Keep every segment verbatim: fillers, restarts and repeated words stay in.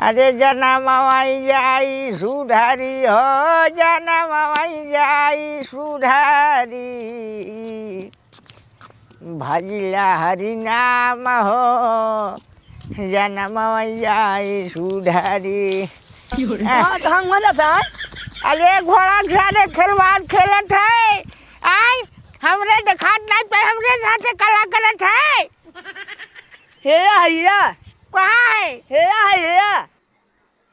अरे जनमवै जाई सुधारी हो, जनमवै जाई सुधारी। भजिला हरि नाम हो, जनमवै जाई सुधारी। हाँ, तो हम हो जाता है। अरे घोड़ा के साथे खिलवाड़ खेलत है। आय, हमरे देखात नाहीं पे हमरे साथे कला करत है। हेया, हेया। कहाँ है? हेया, हेया।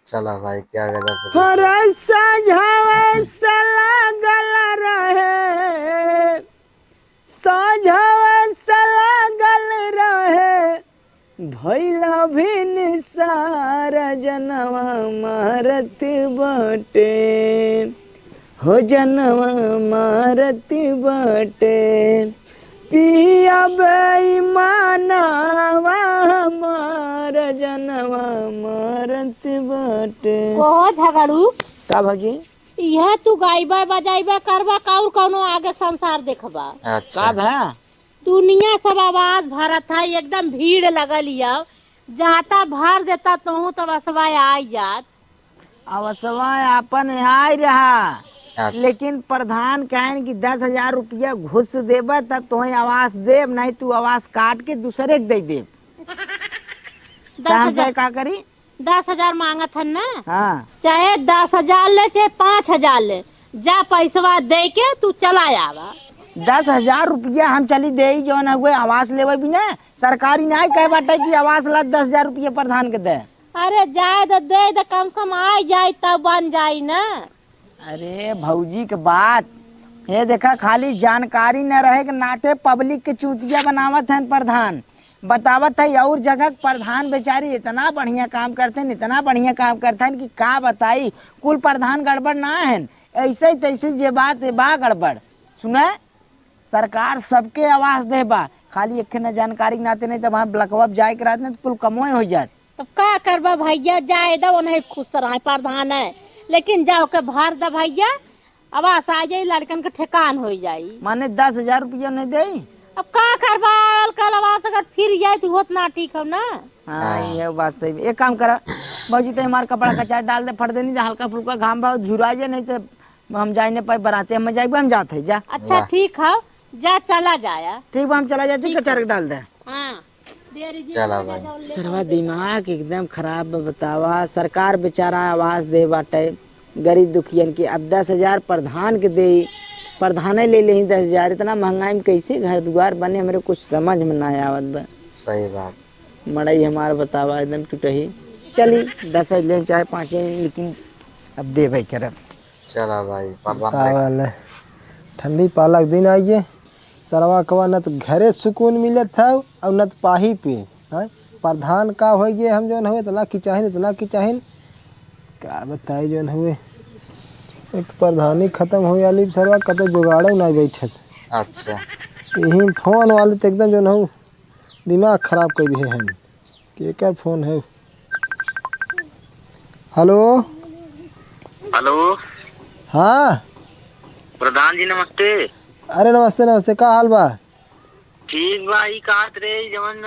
चला भाई, क्या गजब। हर सजवा से लागल रहे, सजवा से लागल रहे, भइला भिनसार जनवा मारत बाटे। हो जनवा मारत बाटे, पिया बेईमानवा हमार जनवा मारत बाटे। कहो झगड़ू। का भौजी? इहे तू गाइबा बजाइबा करबा का और कौनो आगे संसार देखबा? अच्छा। का भा? दुनिया सब आवाज भरत है, एकदम भीड़ लगल हियाव, जाता भर देता तोहू तब असवा आई जात। अवसवा आपन आइ रहा, अच्छा। लेकिन प्रधान कहन कि दस हजार रुपया घुस देबा तब तोहे आवास देब, नहीं तू आवास काट के दूसरे के दे देब। त दस हम हजार, चाहे का करी? दस हजार मांगत हन ना? हाँ। चाहे दस हजार ले, चाहे पाँच हजार ले, जा पैसवा दे के तू चला आवा। दस हजार रुपया हम चली देई, जौन हुए आवास लेवे बिना, सरकारी नाहीं कहे बाटे कि आवास ला दस हजार रुपया प्रधान के दे। अरे जाए दे, दे दे, कम से कम आइ जाई तब बन जाई ना। अरे भौजी के बात, ये देखा खाली जानकारी न रहे के नाते पब्लिक के चूतिया बनावत हैं प्रधान। बतावत है और जगह के प्रधान बेचारी इतना बढ़िया काम करते हैं, इतना बढ़िया काम करते हैं कि का बताई, कुल प्रधान गड़बड़ ना हैं, ऐसे ही तैसे जे बात बा गड़बड़। सुना? सरकार सबके आवास दे बा, खाली एक न जानकारी के नाते नहीं तो वहाँ ब्लॉकवा पे जाए के रहत नहीं तो कुल कमोए हो जात। तब का करबा भैया, जाए दा, उन्हें खुश रहे प्रधान है, लेकिन जा ओके भर दा भैया, आवास आ जाई, लड़कन के ठेकान हो जाई। माने दस हजार रुपया नहीं दे? अब का करबा, कल आवास अगर फिर जाए तो होत ना ठीक हो ना। हाँ, हाँ। ये बात सही। एक काम करा भौजी, तो हमार कपड़ा कचार डाल दे, फट देनी, हल्का फुल्का घाम बा, झुरा जाए, नहीं तो हम जाए नहीं पाए, बराते हम जाए, हम जात है, जा। अच्छा, वाह। ठीक है, जा, चला जाया। ठीक बा, हम चला जाते, ठीक कचार है। डाल दे। हाँ, दे दीजिए, चला भाई। सरवा दिमाग एकदम खराब बा, बतावा। सरकार बेचारा आवास दे बाटे गरीब दुखियन के, अब दस हजार प्रधान के दे, प्रधाने ले लेही दस हजार। इतना महंगाई में कैसे घर दुआर बने, हमरे कुछ समझ में ना आवत बा। सही बात। मड़ई हमार बतावा एकदम टूटही। चली, दस ले चाहे पाँचे, लेकिन अब देबे करब। चला भाई, प्रबंध है। बतावा ले। ठंडी पाला के दिन आइए, सरवा कवा न तो घरे सुकून मिलत था और न तो पाही पे। हाँ? प्रधान का हो गए, हम जौन हुए इतना किचाहिन, इतना किचाहिन, का बताई जौन हुए। एक तो प्रधानी खत्म हो जाली, सरवा कतई जुगाड़ो ना बैठत। अच्छा। यही फोन वाले तो एकदम जौन हो दिमाग खराब कर दिए हैं। केकर फोन है? हेलो। हेलो। हाँ। प्रधान जी नमस्ते। अरे नमस्ते, नमस्ते, का हाल बा? ठीक बा, ई कहत रहे, ई जवन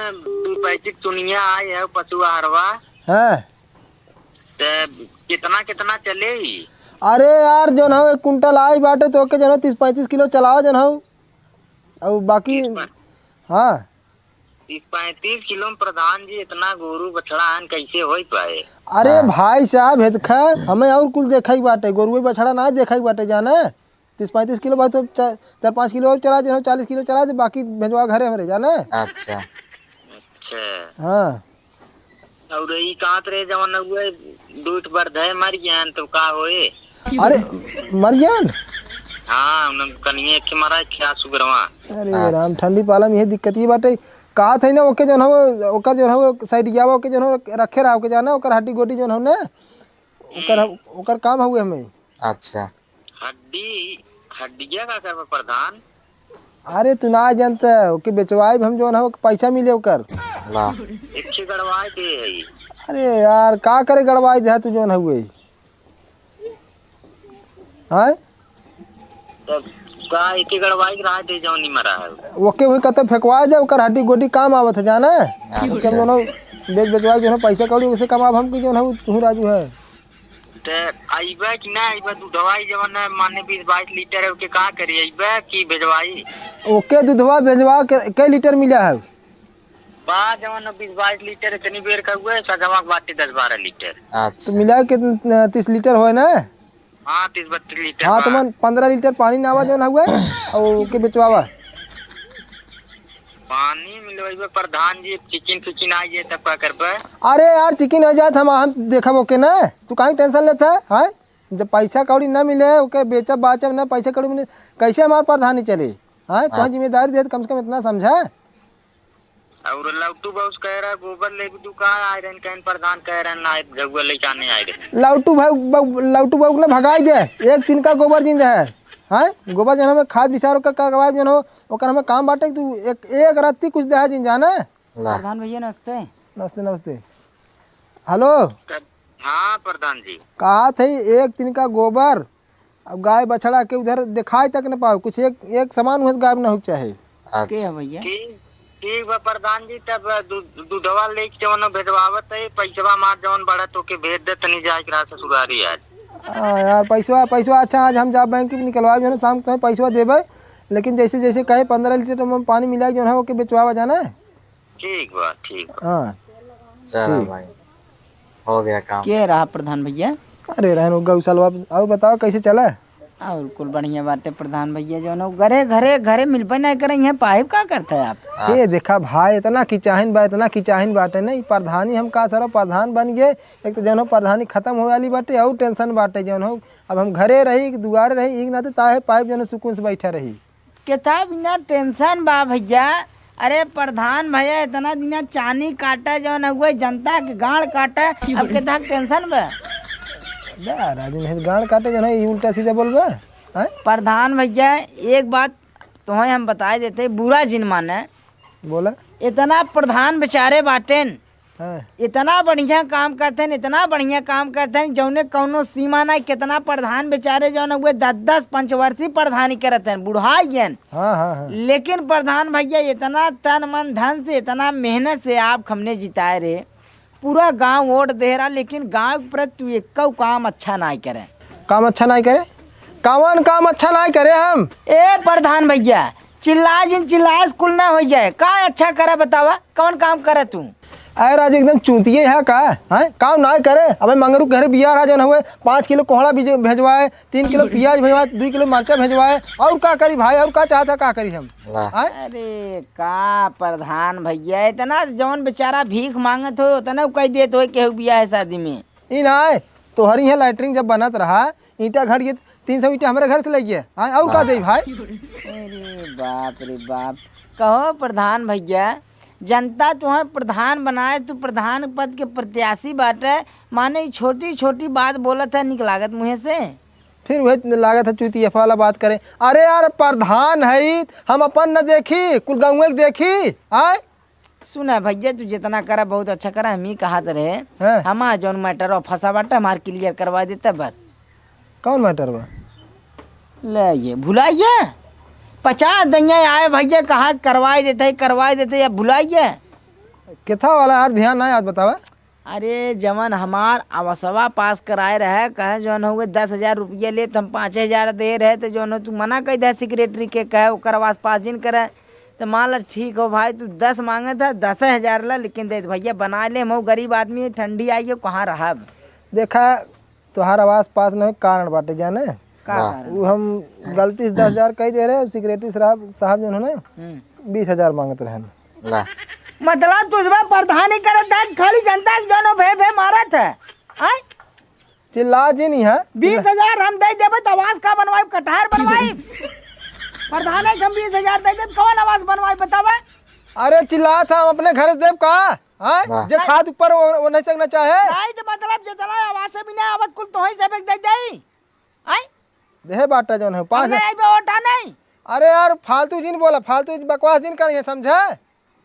पैंतीस टुनिया आए है पशु आहारवा, हाँ। त कितना, कितना चले ई? अरे यार, जौन हवे कुंटल आई बाटे, तो ओके जौन हवे तीस पैंतीस किलो चलाओ जौन हवे। और बाकी, तीस पै-, हाँ। तीस पैंतीस किलो में प्रधान जी इतना गोरू बछड़ा हन, कैसे होई पाए? अरे हाँ। भाई साहब, हे देखा, हमें और कुल देखा ही बाटे, गोरुए बछड़ा ना देखा ही बाटे, जाना। तीस पैंतीस किलो भाई तो चा-, चार पाँच किलो और चला दे, चालीस किलो चला दे, बाकी भेजवा घरे हमरे, जाने? अच्छा। अच्छा। हाँ। और ई कहत रहे जवन हुए, दू ठो बरधे मर गए हैं, तो का होए? अरे, मर गए हैं? हाँ, उन्हें कनिए एक ठे मरा, एक ठे सुगरवा। अरे अच्छा। राम, ठंडी पाला में ये दिक्कत ये बाटे। कहत है ना, ओके जौन हो, ओकर जौन हो, साइड गया, ओके जौन हो, रखे रहा, ओके जाना, ओकर हड्डी गोडी जौन हो ना, ओकर, ओकर काम हुए हमें। अच्छा। हड्डी, हड्डिया का करबा प्रधान? अरे तू ना जानत, ओके बेचवाइब हम जौन है, ओके पैसा मिले ओकर। ला। एक ठे गड़वाई दे है। अरे यार, का करे गड़वाई दे तू जौन हउए? हाँ? तब का एक ठे गड़वाई रहा दे जौन नहीं मरा है। ओके वही कतौ फेंकवा दे, ओकर हड्डी गोडी काम आवत है जाना। अच्छा। ओके हम जौन है, बेच बेचवाई जौन है पैसा कौड़ी वैसे कमाब हम कि जौन है तू राजू है। त अइबे कि ना अइबे? दूधवा जवन है माने बीस बाईस लीटर है, ओके का करी, अइबे कि भेजवाई? ओके दूधवा भेजवा के, कै लीटर मिला है? बा जवन बीस बाईस लीटर इतनी बेर का हुए, सजवा के बाटे दस बारह लीटर। तो अच्छा। मिला के तीस लीटर होए ना? हाँ, तीस बत्तीस लीटर हाँ, बा। तो मन पन्द्रह लीटर पानी नावा जौन हुए और ओके बेचवावा। पानी मिलवाइबे प्रधान जी, चिकिन फिकिन आ जाए तब का करबे? अरे यार, चिकिन हो जाए हम, हम देखब ओके ना, तू काहे टेंशन लेत है? हाँ, जब पैसा कौड़ी ना मिले ओके बेचब बाचब ना, पैसा कौड़ी मिले, कैसे हमार प्रधानी चले? हाँ, तो हाँ। जिम्मेदारी देत कम से कम इतना समझा। और लौटू बाबू कह रहा गोबर ले भी तू का आए रहन, कहन प्रधान कह रहन ना आए, गौआ ले जाने आए रहन। लौटू भाई, बाबू, लौटू बाबू ने भगाई दे, एक दिन का गोबर जिन रहे। हाँ, गोबर जौन हमें खाद बिसार ओकर का गवाए जौन हो, ओकर हमें काम बाटे, तू एक, एक रत्ती कुछ दे जिन जाना। ला। प्रधान भैया नमस्ते। नमस्ते, नमस्ते। हेलो। हाँ प्रधान जी। कहा थे एक दिन का गोबर, अब गाय बछड़ा के उधर दिखाई तक न पाओ, कुछ एक, एक सामान हुआ गायब न हो चाहे। अच्छा। के है भैया? ठीक, ठीक बा प्रधान जी, तब दू-, दूधवा लेके जवन भेजवावत है, पैसवा मार जवन बढ़त ओके भेज दे, तनी जाए के रहा ससुरारी आज। हाँ यार, पैसवा, पैसवा अच्छा, आज हम जा बैंक में निकलवा जो है ना, शाम को तुम्हें पैसवा देबे, लेकिन जैसे, जैसे कहे पन्द्रह लीटर में पानी मिला के जो है ओके बेचवावा जाना है। ठीक बा, ठीक बा। हाँ। चला ठीक। भाई, हो गया काम। के रहा प्रधान भैया? अरे रहन वो गौसलवा, और बताओ कैसे चला? और कुल बढ़िया बाटे प्रधान भैया, जौन हो घरे, घरे, घरे मिलबे नहीं करे, यहाँ पाइप का करते हैं आप? ये अच्छा। देखा भाई, इतना किचाहिन बा, इतना किचाहिन बाटे नहीं, प्रधानी हम का सारा प्रधान बन गए, एक तो जौन हो प्रधानी खत्म होए वाली बाटे और टेंशन बाटे जौन हो, अब हम घरे रही, दुआरे रही, एक नाते ताहे पाइप जौन हो सुकून से बैठा रही। केथा बिना टेंशन बा भैया। अरे प्रधान भैया, इतना दिना चानी काटे जौन हुए, जनता के गांड काटे, अब केथा टेंशन बा? बे राजू, नहीं गांड काटे जौन है, ई उल्टा सीधा बोलबे, हैं? प्रधान भैया, एक बात तोहें हम बताए देते, बुरा जिन माने। बोला। इतना प्रधान बेचारे बाटेन, हाँ। इतना बढ़िया काम करते हैं, इतना बढ़िया काम करते हैं, जौने कौनो सीमा ना। कितना प्रधान बेचारे जौन हुए दस दस पंचवर्षीय प्रधानी करत हैं, बुढ़ाई गए हैं। हाँ, हाँ, हाँ। लेकिन प्रधान भैया इतना तन मन धन से, इतना मेहनत से आप हमने जिताए रे, पूरा गांव वोट दे रहा, लेकिन गांव के प्रति तू एक काम अच्छा ना करे। काम अच्छा ना करे? कौन काम अच्छा ना करे हम? ए प्रधान भैया, चिल्ला जिन चिल्लाए से कुल ना हो जाए। का अच्छा करे बतावा, कौन काम करे तू? अरे राजू एकदम चूतिए है का? हैं? काम ना करे? अबे मंगरू के घरे बियाह रहा जौन हुए, पाँच किलो कोहड़ा बीज भेजवाए, तीन किलो प्याज भेजवाए, दो किलो मरचा भेजवाए, और का करी भाई, और का चाहता का करी हम? ला। हैं? अरे का प्रधान भैया, इतना जौन बेचारा भीख मांगत हो उतना कह देत हो केहू बियाह शादी में। ई ना, तोहरी यहाँ लैट्रिन जब बनत रहा, ईंटा घट गए, तीन सौ ईंटा हमारे घर से ले गए। हाँ, और का दे भाई? अरे बाप रे बाप। कहो प्रधान भैया, जनता तुम्हें प्रधान बनाए, तू प्रधान पद के प्रत्याशी बाटे, माने ई छोटी छोटी बात बोलत है, निक लागत मुँहे से। फिर वही लागत है चूतिया वाला बात करे। अरे यार, प्रधान है, हम अपन न देखी, कुल गाँव के देखी। आय? सुना भैया, तू जितना करा बहुत अच्छा करा, हम ही कहा रहे। हाँ। हमार जौन मैटर और फंसा बाटे, हमार क्लियर करवा देता बस। कौन मैटर बा? ले ये भुलाइए, पचास दैया आए भैया, कहा करवाई देते, करवाई देते, अब भुलाइए। केथा वाला यार, ध्यान ना याद बतावा। अरे जवन हमार अवसवा पास कराए रहे, कहे जौन हुए दस हजार रुपया लेब, तो हम पाँच हजार दे रहे, तो जौन हो तू मना कर दे सेक्रेटरी के, कहे ओकर आवास पास जिन करे। तो मान ला ठीक हो भाई, तू दस मांगे था, दस हजार ला, लेकिन दे भैया बना ले, हम गरीब आदमी है, ठंडी आई है, कहाँ रहब? देखा, तोहार आवास पास न होए कारण बाटे जाने। का ना। कारण? उ हम गलती से दस हजार कह दे रहे, सेक्रेटरी साहब, साहब जौन है ना, हम्म। बीस हजार मांगत रहन। ना। मतलब तू इसमें प्रधानी करत है, खाली जनता के जौन भे भे मारत है। आय? चिल्ला जी नहीं है। बीस हजार हम दे देबे तो आवास का बनवाई, कटहर बनवाई? प्रधान है हम बीस हजार दे देब, कौन आवास बनवाई बतावा? अरे चिल्ला था, हम अपने घर से देब का? हाँ? ना। जे खाद ऊपर वो, वो नहीं चढ़ना चाहे। नहीं तो मतलब जितना आवास से बिना आवत कुल तो ही से दे दे। आय? देहे बाटा जौन है, पाँच हमने आई पे ओटा नहीं। अरे यार, फालतू जिन बोला, फालतू बकवास जिन करिए, समझे?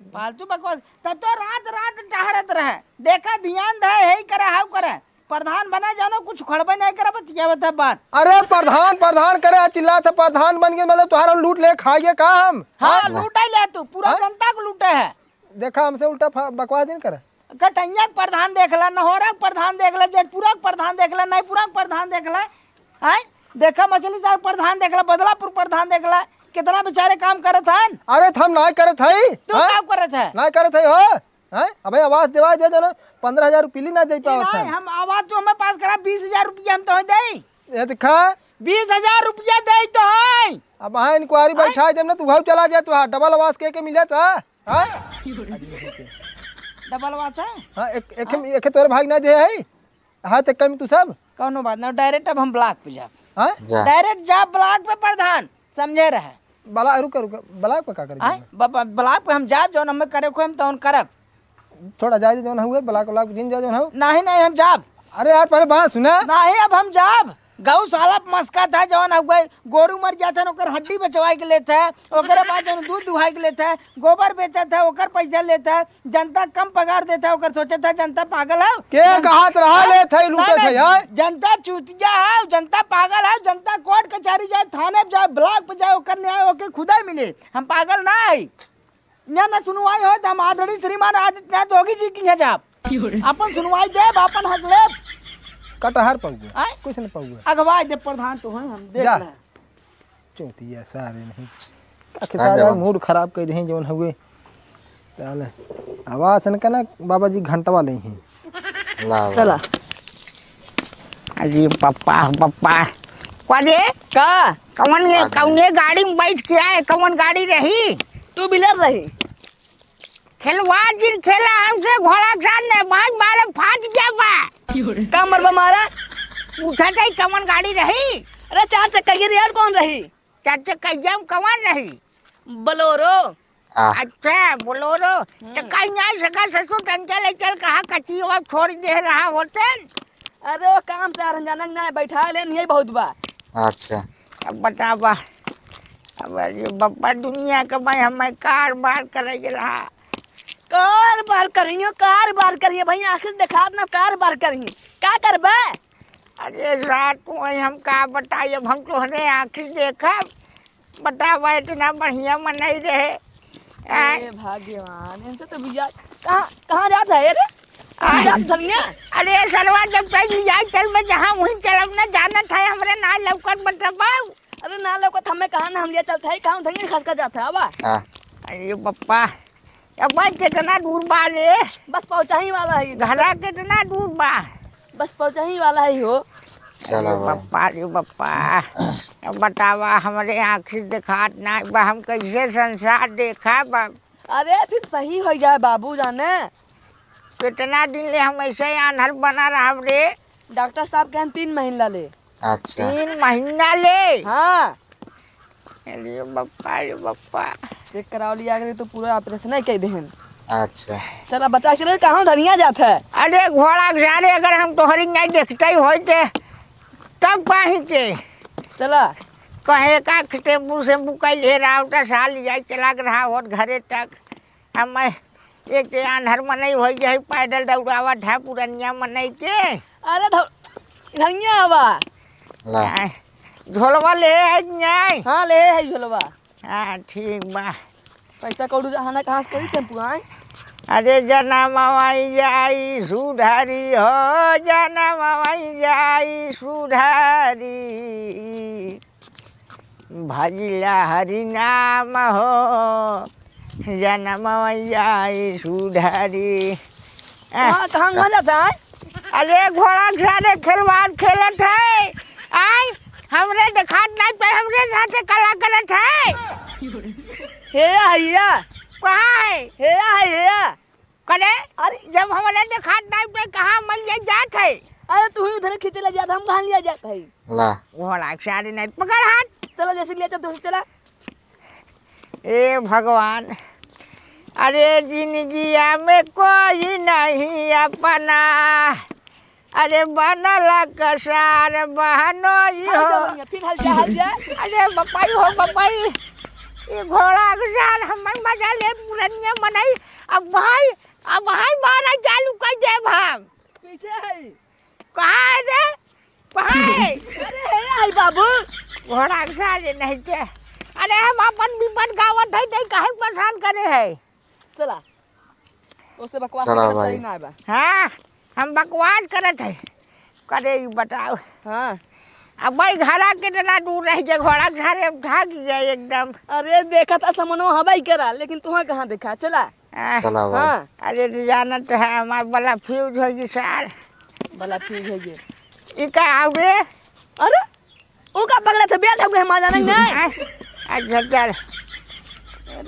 फालतू बकवास। तब तो रात, रात टहरत रहे। देखा, ध्यान दे, हे ही करे, हाउ करे। प्रधान बना जानो, कुछ खड़बे नहीं करे, बतियावत है बात। अरे प्रधान, प्रधान करे, आज चिल्लात है, प्रधान बन गए, मतलब तुम्हारा लूट ले, खा गए का हम? हाँ, हाँ? लूटे ले तू, पूरा हाँ? जनता को लूटे है। देखा, हमसे उल्टा फा-, बकवास जिन करे। कटैया के प्रधान देख ला, नहोरा के प्रधान देख ला, जेठपुरा के प्रधान देख ला, नईपुरा के प्रधान देख ला, आय? देखा मछली शहर प्रधान देख ला, बदलापुर प्रधान देख ला, कितना बेचारे काम करत हन। अरे, त हम नाय करत हई, तू हाँ? का करत है? नाय करत हई हो, हैं? अबे आवास देवाय दे, जौन पन्द्रह हजार रुपये ना दे ई पावत नाय, हन। हम आवास तो हमें पास करा, बीस हजार रुपया हम तो दे। ये देखा। बीस हजार रुपया दे तो है। अब हाँ, inquiry आय? बैठाय देम ना, तू घर चला जा, तू हाँ, double आवास के के मिले था। हाँ? Double आवास है? हाँ, एक, एक, हाँ? एक तोरे भाई ना दे है। हाँ, तो कम तू सब। कौनो बात ना, direct अब हम block पे जाब। हाँ? जा। Direct जाब block पे प्रधान, समझे रहे। बला-, रुका, रुका, block पे का करे आय? जाबे? ब-, ब-, block पे हम जाब, जौन हमें करे को हम तौन करब। छोड़ा जाए दे, जौन हुए, block, block जिन जाए, जौन हो। नहीं, नहीं, हम जाब। अरे यार, पहले बात सुना। नहीं, अब हम जाब। गौशाला पे मस्का था, जौन हुए, गोरू मर जात है, ओकर हड्डी बेचवाए के लेत है, ओकरे बाद जौन दूध दुहाए के लेत है, गोबर बेचत है, ओकर पैसा लेत है, जनता कम पगार देत है, ओकर सोचत है, जनता पागल है। के जन-, कहत रहा, हाँ? लेत है, लूटत नहीं, है, नहीं, यार। जनता चूतिया है, जनता पागल है, जनता कोर्ट कचहरी जाए, थाने पे जाए, block पे जाए, ओकर न्याय ओके खुदा मिले। हम पागल ना है। यहाँ ना सुनवाई हो, तो हम आदरणीय श्रीमान आदित्यनाथ योगी जी के यहाँ जाब। क्यों रे? अपन सुनवाई देब, अपन हक लेब। कटहर पौगे। आय? कुछ न पौगे। अगवा दे प्रधान तो हैं, हम देख जा। रहे हैं। चौथिया सारे नहीं। का हाँ, खेसारी जवान। Mood खराब कर दे, जौन हुए। चल, आवास इनका ना बाबा जी घंटवा ले ही। ला, ला। चला। अरे पप्पा, पप्पा। का रे? का? कौन ये, आ गए। कौन ये गाड़ी में बैठ के आए? कौन गाड़ी रही? Two wheeler रही। खेलवा जिन खेला हमसे घोड़ा के साथ ने, भाई मारे फाट गया बा। का मरबा मारा? पूछा जाई कौन गाड़ी रही? अरे चार चक्का के रे यार, कौन रही? चार चक्का में कौन रही? Bolero। आह। अच्छा, Bolero। हम्म। तो कहीं आई सका ससुर टंके ले चल, कहा कच्ची वो छोड़ दे रहा होटल। अरे वो काम से आ रहे जाना ना, बैठा ले नहीं बहुत बा। अच्छा। अब बतावा, अब अरे बप्पा दुनिया के भाई हमें कार बार करे के रहा। कार बार करियो, कार बार करियो भाई, आँखी से देखात ना कार बार करियो। का करबे? अरे रात को हम का बताई, अब हम तोहरे आँखी देखब। बतावा, इतना बढ़िया मनई रहे। आय। हे भगवान, इनसे तो बिया-, कहाँ, कहाँ जात है रे? आय। जात धनिया? अरे सरवा, जब कहीं लिया चल में जहाँ वहीं चलब ना, जानत है हमरे ना लौकत बटबाऊ। अरे ना लौकत हमें कहाँ ना हम लिया चलत है, कहाँ धनिया खसका जात है, आवा। हाँ। अरे पप्पा, अब भाई कितना दूर बा रे? बस पहुँचही वाला है। घरा कितना दूर बा? बस पहुँचही वाला है हो। चला अरे भाई। बप्पा रे बप्पा, अब बतावा, हमरे आँख से देखात ना बा, हम कैसे संसार देखा बा? अरे फिर सही हो जाए बाबू जाने। कितना दिन ले हम ऐसे आन्हर बना रहब रे? डॉक्टर साहब कहन तीन महीना ले। अच्छा। तीन महीना ले? हाँ। अरे बप्पा रे बप्पा। चेक कराव लिया के तो पूरा ऑपरेशन ही कह देहन। अच्छा। चला बच्चा, चले कहाँ धनिया जात है? अरे घोड़ा के सारे, अगर हम तोहरी नहीं देखते ही होते तब कहीं के। चला। कहे का टेम्पू से बुकल हे रावटा साल जाए चला के रहा होत घरे तक। हम एक ते आन्हर मनई होई जाई, पैदल दौड़ावत है पुरनिया मनई के। अरे धौ-, धनिया आवा। ला। आय, झोलवा ले है कि नहीं? हाँ, ले है झोलवा। हाँ, ठीक बा। पैसा कौड़ी रहा ना, कहाँ से करी टेम्पू आए? अरे जनमवा जाई सुधारी हो, जनमवा जाई सुधारी। भजिला हरि नाम हो, जनमवा जाई सुधारी। कहाँ, कहाँ, कहाँ जाता है? अरे घोड़ा के सारे खिलवाड़ खेलत है। आय, हमरे देखात नहीं पे, हमरे साथे कला करत है। हे या, हे या। कहाँ है? हे या है, हे या। करे? अरे। जब हमरे देखात नहीं पे, कहाँ मन ले जात है? अरे तू ही उधर खींचे ले जात, हम कहाँ लिया जात है? ला। घोड़ा के सारे नहीं, पकड़ हाथ। चला जैसे लिया जात, वैसे चला। ए भगवान, अरे जिंदगिया में कोई नहीं अपना, अरे बनल कसार बहनोई हो। हल जा, फिर हल जा, हल जा। अरे बपाई हो बपाई, ये घोड़ा के सार हम मजा ले पुरनिया मनई। अब भाई, अब भाई मारा चालू कर देब हम। पीछे है। कहाँ है रे? कहाँ है? अरे, हे आई बाबू। घोड़ा के सारे नहीं थे। अरे, हम अपन विपद गावत है, नहीं काहे परेशान करे है? चला। तोसे बकवास चला करत भाई। सही ना बा। हाँ, हम बकवास करत है। करे ई बताओ। हाँ। अब भाई घरा कितना दूर रह गए, घोड़ा के सारे हम थक गए एकदम। अरे देखा था समनो हवाई करा, लेकिन तुहाँ कहाँ देखा? चला। आ, चला भाई। हाँ। अरे जानत है हमार बला फ्यूज होगी सार। बला फ्यूज होगी। ई का आवे? अरे, ऊ का पकड़े थे? बेल हो गए, माजा नहीं, नहीं। आ, अच्छा चल।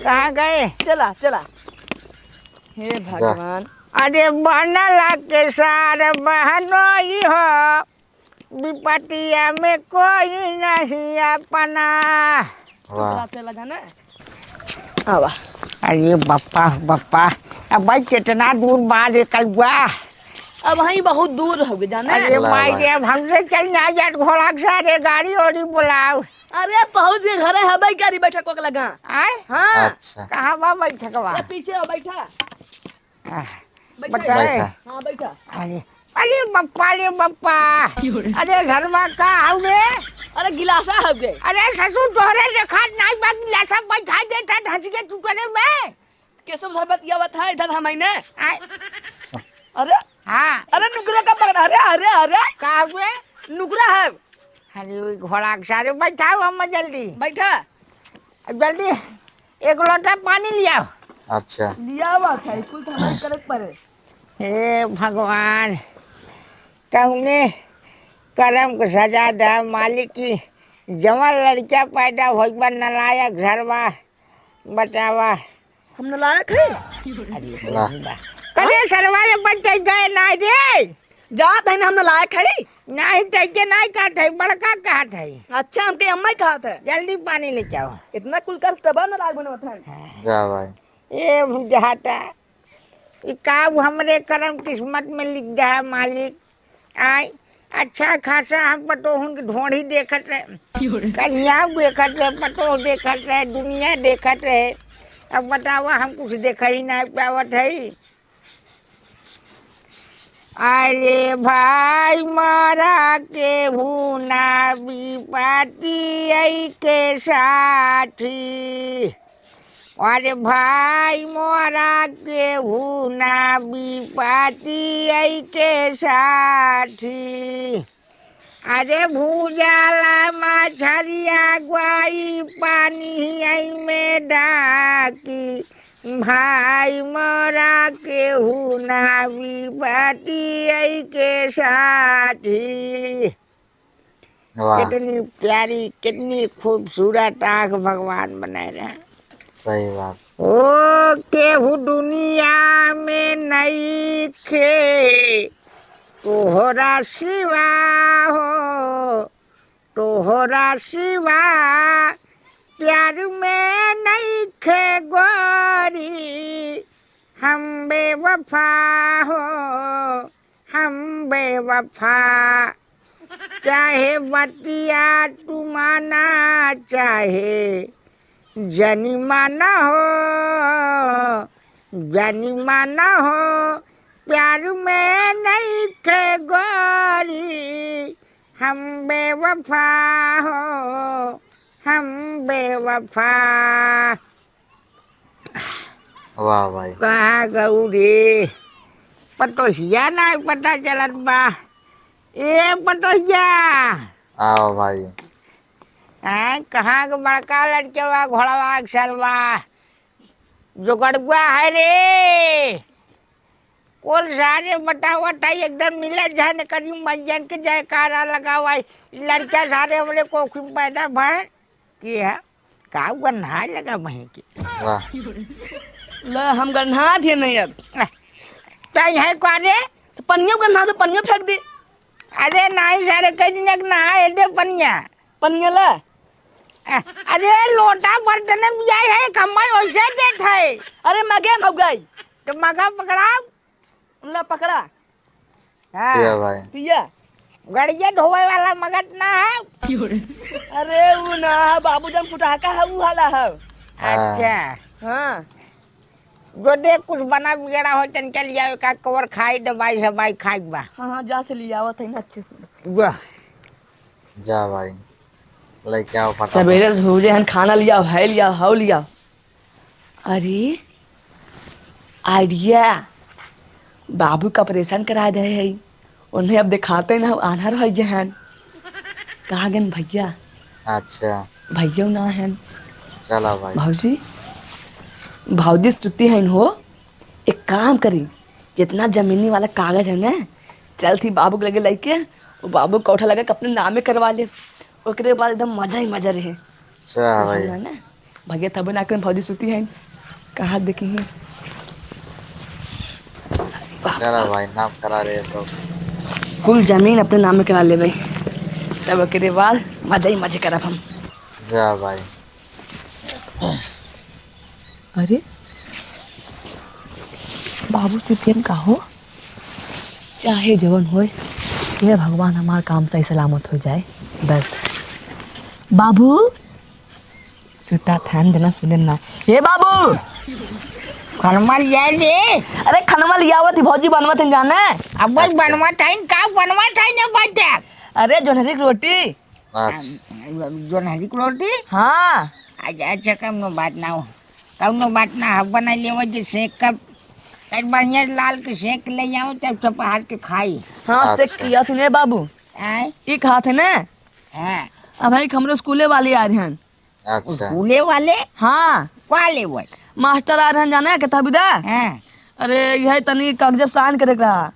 कहाँ गए? चला, चला। हे जा। भगवान। अरे बनला के सार बहनोई हो, विपतिया में कोई नहीं अपना। वाह। दूसरा चला जाना। आवा। अरे बप्पा, बप्पा, अब भाई कितना दूर बा रे कौआ? अब वहीं बहुत दूर हो गए जाने। अरे वाह, माई वाह। रे, अब हमसे चल ना जात घोड़ा के सारे, गाड़ी ओड़ी बुलाओ। अरे पहुँच गए घरे, है भाई गाड़ी बैठा कोक लगा। आय? हाँ। अच्छा। कहाँ बा बैठकवा? ये पीछे हो बैठा। आह, बैठा। बैठा है? बैठा। हाँ, बैठा। अरे, अरे बप्पा रे बप्पा। क्यों रे? अरे सरवा का हौ रे? अरे गिलासा हौ गे। अरे ससुर तोहरे देखात नाई बा, गिलासा बैठा देता ढंस के टूटने में। केशव धर बतियावत है इधर हम आईने। आय। अरे। हाँ। अरे नुकरा का पकड़ा, अरे, अरे, अरे। का हौ रे? नुकरा है। अरे ओई घोड़ा के सारे बैठाओ हम जल्दी। बैठा। जल्दी एक लोटा पानी लियाओ। अच्छा। लियावा था, कुल तो हमारे करे के पड़े। हे भगवान, कौने करम के सजा दा मालिक की, जवन लड़का पैदा होइबा नलायक घरवा, बतावा। हम नलायक है? अरे वाह। बा। करे सरवा ये बच्चे गए ना रे। जात है ना, हम नलायक है? नहीं, तैके नहीं कहत है, बड़का कहत है। अच्छा, हमके अम्मा ही कहत है। जल्दी पानी लेके आओ। इतना कुल कर तब नलायक बनवत है। हाँ। जा भाई। ए बुझाता, ई का हमरे करम किस्मत में लिख गया है मालिक। आय, अच्छा खासा हम पतोहन के ढोढ़ी देखत रहे, कनिया देखत रहे, पतोह देखत रहे, दुनिया देखत रहे। अब बतावा, हम कुछ देख ही नहीं पावत है। अरे भाई मोरा केहू ना विपति ऐ के साथी, अरे भाई मोरा केहू ना विपति ऐ के साथी। अरे भूजाला मछरिया ग्वाई पानी ऐ में डाकी, भाई मोरा केहू ना विपति ऐ के साथी। वाह। कितनी प्यारी, कितनी खूबसूरत आँख भगवान बनाए रहे। सही बात। ओ केहू दुनिया में नइखे तोहरा सिवा हो, तोहरा सिवा प्यार में नइखे गोरी हम बेवफा हो, हम बेवफा। चाहे बतिया तू माना, चाहे जनी माना हो, जनी माना हो, प्यार में नइखे गोरी हम बेवफा हो, हम बेवफा। वाह भाई। कहाँ गऊ रे? पतोहिया ना पता चलत बा। ए पतोहिया। आओ भाई। हैं, कहाँ के बड़का लड़के बा, घोड़वा के सरवा? जोगड़ुआ है रे। कुल सारे बतावत है, एकदम मिले जाने करी मंजन के जयकारा लगावा। लड़का सारे हमरे कोखी में पैदा भय। के है? का गन्हाए लगा वहीं के? वाह। ले, हम गन्हा दिए नहीं अब। तई है का रे? तो पनिया गन्हा तो पनिया फेंक दे। अरे नहीं सारे, कई दिन एक नहाए दे पनिया। पनिया ला। अ-, अरे लोटा बर्तन भी आए है, कमाई वैसे देत है। अरे मगे भौगाई। तो मगा पकड़ाओ। ला पकड़ा। हाँ। पिया भाई। पिया। गड़िया ढोवे वाला मगज ना है। अरे ऊ ना, बाबू जन फुटाका है, ऊ वाला है। हाँ। अच्छा। हाँ। जो दे कुछ बना बिगड़ा हो, तन के लिया का कवर खाई, दवाई सवाई खाई बा। हाँ, हाँ, जा से लियावत है ना अच्छे से। वाह। जा भाई, लेके आओ फटाफट। सवेरे से भूजे हन, खाना लियाओ, है लियाओ, हौ लियाओ। अरे, idea, बाबू का ऑपरेशन करा दे है, उन्हें अब दिखाते ना, आन्हर होइ गए हैं। कहाँ गन भैया? अच्छा। भैया ना हैं। चला भाई। भौजी, भौजी सुती हैं हो, एक काम करी, जितना जमीनी वाला कागज है ना, चल थी बाबू के लगे लेके, वो बाबू कोठा लगा के अपने नामे करवा ले, ओकरे बाद एकदम मजा ही मजा रहे। अच्छा भाई। है ना? भैया तब ना करें, भौजी सुती हैं, कहाँ देखी हैं? चला भाई, नाम करा रहे सब। कुल जमीन अपने नामे करा लेबे, तब ओकरे बाद मजा ही मजे करब हम। जा भाई। अरे, बाबू सुतियन का हो? चाहे जवन होए, हे भगवान, हमार काम सही सलामत हो जाए, बस। बाबू, सुता थान देना, सुने ना। हे बाबू! खनवा लिया रे। अरे, खनवा लियावत ही, भौजी बनवत हैं जाने। अब बस अच्छा। बनवत हैं, का बनवत हैं ने बच्चा? अरे, जोन्हरी के रोटी। अच्छा। जोन्हरी के रोटी? हाँ। अच्छा, अच्छा, कौनो बात ना हो, कौनो बात ना हो, बना लेवा जे सेक कर, तब बढ़िया लाल के सेक ले आओ, तब सब हार के खाई। हाँ, सेक अच्छा। किया थी ने बाबू। आय? ई खात है ने? हाँ। अब भाई, हमरो स्कूले वाली आ रही हैं। अच्छा। स्कूले वाले? हाँ। का लेवल? मास्टर आ रहन जाने, किताबी दा। हाँ। अरे, यह तनी कागज साइन करे के रहा।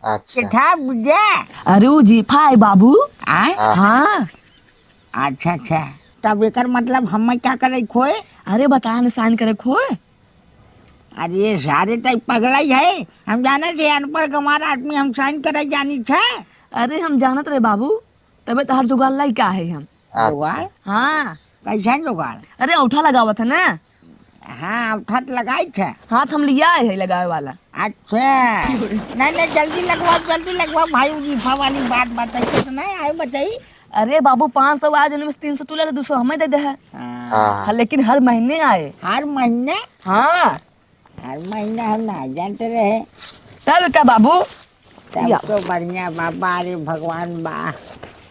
अच्छा। किताब दे। अरे, उ जीफा है बाबू। आय? हाँ। हाँ। अच्छा, अच्छा। तब एकर मतलब हमें का करे खोए? अरे, बता न, साइन करे खोए। अरे, सारे टाइप पगला ही है। हम जाने थे अनपढ़ गंवार आदमी, हम साइन करे जानी थे। अरे, हम जानत रहे बाबू, तबे तोहार जुगाड़ लइका है हम। अच्छा। जुगाड़? हाँ। कैसन जुगाड़? अरे, औंठा लगावत है ना। हाँ, औंठा तो लगाई थे। हाथ हम लिया है लगावे वाला। अच्छा। नहीं, नहीं, जल्दी लगवाओ, जल्दी लगवाओ भाई, उ जीफा वाली बात बताई तो नहीं आए बताई। अरे बाबू, पाँच सौ आज इनमें से तीन सौ तू ले ले, दो सौ हमें दे दे है। हाँ। हाँ। हाँ, लेकिन हर महीने आए। हर महीने? हाँ। हर महीना हम ना जानते रहे। तब का बाबू? तब या। तो बढ़िया बा, बा रे भगवान बा।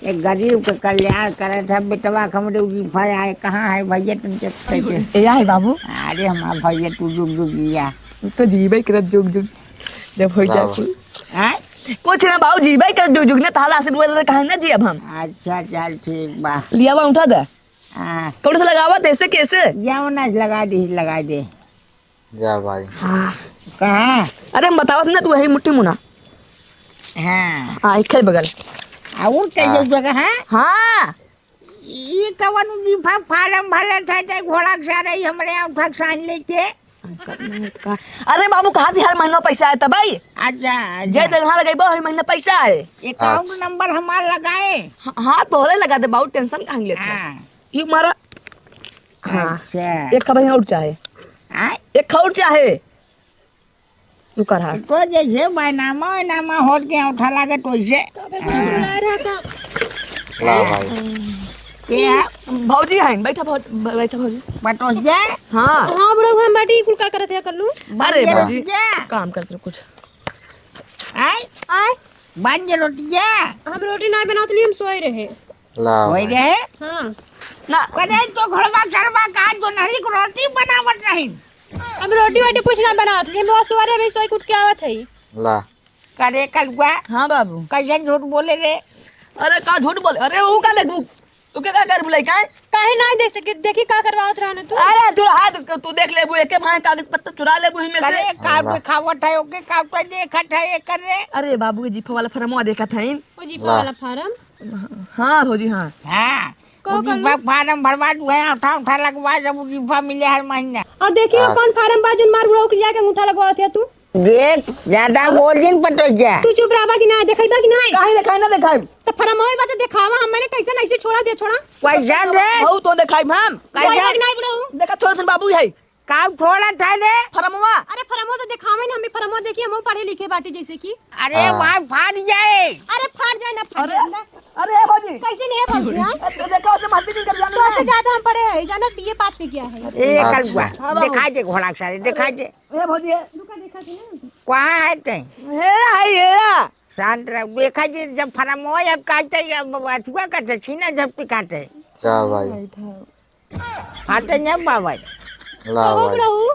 एक गरीब के कल्याण करे था, बेटवा के हमरे उजीफा आए, कहाँ है भैया, तुम चेक करके? ए, आए बाबू। अरे हमार भैया, तू जुग जुग जिया। तू तो जीबे करत जुग जुग, जब हो वाह, जा वाह। कुल। आय? कुछ ना बाबू, जीबे करत जुग जुग ना, तहार आशीर्वाद रहे, कहे ना जी अब हम। अच्छा, चल ठीक बा। लिया बा, उठा दे। हाँ। कौन से लगावत, ऐसे कैसे? जाओ ना, लगा दे, लगा दे। जा भाई। हाँ। कहाँ? अरे हम बतावत ना, तू वही मुट्ठी मुना। हाँ। हाँ, एक है बगल। और कई हाँ। जगह है? हाँ। ई कवन जीफा फार्म भरत है, ते घोड़ा के सारे ही हमरे औंठा के साइन लेके। संकट नहीं तो का। अरे बाबू, कहाँ से हर महीना पैसा आए तब भाई? अच्छा, अच्छा। जे दिन हाँ लगेबो, हर महीना पैसा आए। अकाउंट अच्छा। नंबर हमार लगाए। हाँ, हाँ, तोहरे लगा दे बाबू, टेंशन काहे लेत है? हाँ। ई मारा। हाँ। अच्छा। एक खबर और चाहे। आय? एक खौर चाहे। रुका रहा। तो जैसे बैनामा वैनामा होत के औंठा लागे तो वैसे। हाँ। ला भाई। के है? भौजी हैं, बैठा भौ-, ब-, बैठा भौजी। बटोहिया? हाँ। हाँ, बुढ़ऊ, हम बैठी, कुल का करत है, कर लूँ? अरे बंदे भौजी, रोटिया? काम करत रहो कुछ। आय? आय? बंदे रोटिया? हम रोटी ना बनावत ली, हम सोए रहे। ला सोए भाई। रहे? हाँ। ना। करे तो घोड़वा चरवा का जोन्हरी के रोटी बनावत रही। हम रोटी वोटी कुछ ना बनावत, हम बस सोरे में सोई के उठ के आवत है। ला। करे कलुआ। हाँ बाबू। कैसे झूठ बोले रे? अरे का झूठ बोले? अरे वो का देखबू? तू के का कर बुलाई का? काहे ना देख सके? देखी का करवावत रहना तू। अरे तू हाथ तू देख लेबू, एके भाई कागज पत्तर चुरा लेबू हिमे से। करे काट वाह। दिखावत है, ओके काट देखत है, एकर रे। अरे बाबू के जीफा वाला फरमवा देखत है। ओ जीफा वाह। वाला फार्म? हाँ भौजी, हाँ। हाँ, कहो, वो जीफा कहो। फार्म भरवा दू है, उठा, उठा लगवा, जब वो जीफा मिले हर महीना। और देखियो, हाँ। कौन फार्म बा, जोन मार बुढ़ऊ के लिया के अंगूठा लगवावत है तू? देख, ज्यादा बोल जिन पटोहिया। तू चुप रहबा कि ना, देखइबा कि ना? काहे देखाई ना देखाई? तो फरमवा बा तो देखावा, हम मैंने कैसे नहीं से छोड़ा दे, छोड़ा। कैसे रे? बहुत तो देखाई हम। कैसे? देखाई ना बुढ़ऊ। देखा, छोड़ सुन बाबू है। का छोड़ा था रे? फरमवा। अरे फरमवा तो देखावे ना, हमें फरमवा देखिए, हम पढ़े लिखे बाटी जैसे कि। अरे हाँ। वहाँ फाड़ जाए। अरे फाड़ जाए ना, फाड़ अरे, जाए ना। अरे भौजी। कैसे नहीं है भौजी, हाँ? ए, तू देखा उसे मारती नहीं कर जाने तो में। ज्यादा हम पढ़े हैं, जाना बीए पास किया है। ए, अच्छा। कलुआ, हाँ, बाबू। दिखा दे घोड़ा के सारे, दिखा दे। ए भौजी, ए। रुका, देखा दे ना। कहाँ है ते? हे, हाय, हे, आ। शांत रह, देखा दे, जब फरमवा अब काटे, अब अथुआ काटे, छीना झपटी काटे। चल भाई। बैठा। फाटे न बाबा। ला कहो भाई। प्रभु,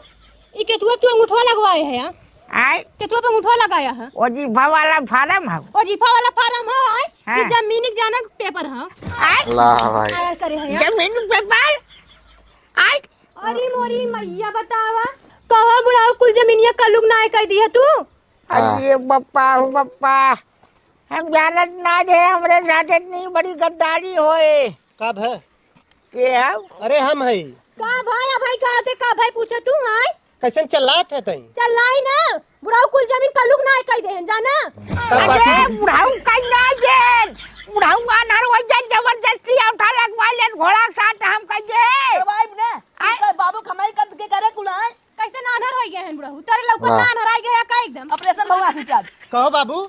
ई केथुआ तू अंगूठवा लगवाए है, हाँ? आय? केथुआ पे मुठवा लगाया है? वजीफा वाला फारम है। वजीफा वाला फारम है, आय? हाँ। कि जमीनी जाना पेपर है? आय? ला भाई। आय करे है यार। जमीनी पेपर? आय? अरे मोरी मैया बतावा, कहो बुढ़ाऊ कुल जमीनिया कल्लुक नाय कह दिया तू? हाँ। अरे बप्पा हो बप्पा, हम जानत ना जे हमरे साथ इतनी बड़ी गद्दारी होए। का भय? के है? अरे हम है। का भाई, आ भाई, का थे, का भाई पूछे तू, आय? कैसन चिल्लात है तई? चिल्लाई ना, बुढ़ाऊ कुल जमीन कल्लुक ना कह देहन, जाना? का बात अरे, है? बुढ़ाऊ कह ना देन, बुढ़ाऊ आन्हर हो जाए, जबरदस्ती औंठा लगवा ले घोड़ा के साथ, हम कह दे। करवाइब ना, आय? इनका बाबू कमाई कर के करे कुल, आय? कैसे ना आन्हर हो गए हैं बुढ़ाऊ? तोरे लौकत हाँ। ना आन्हर आ गया का एकदम? ऑपरेशन भवा खींचा। कहो बाबू,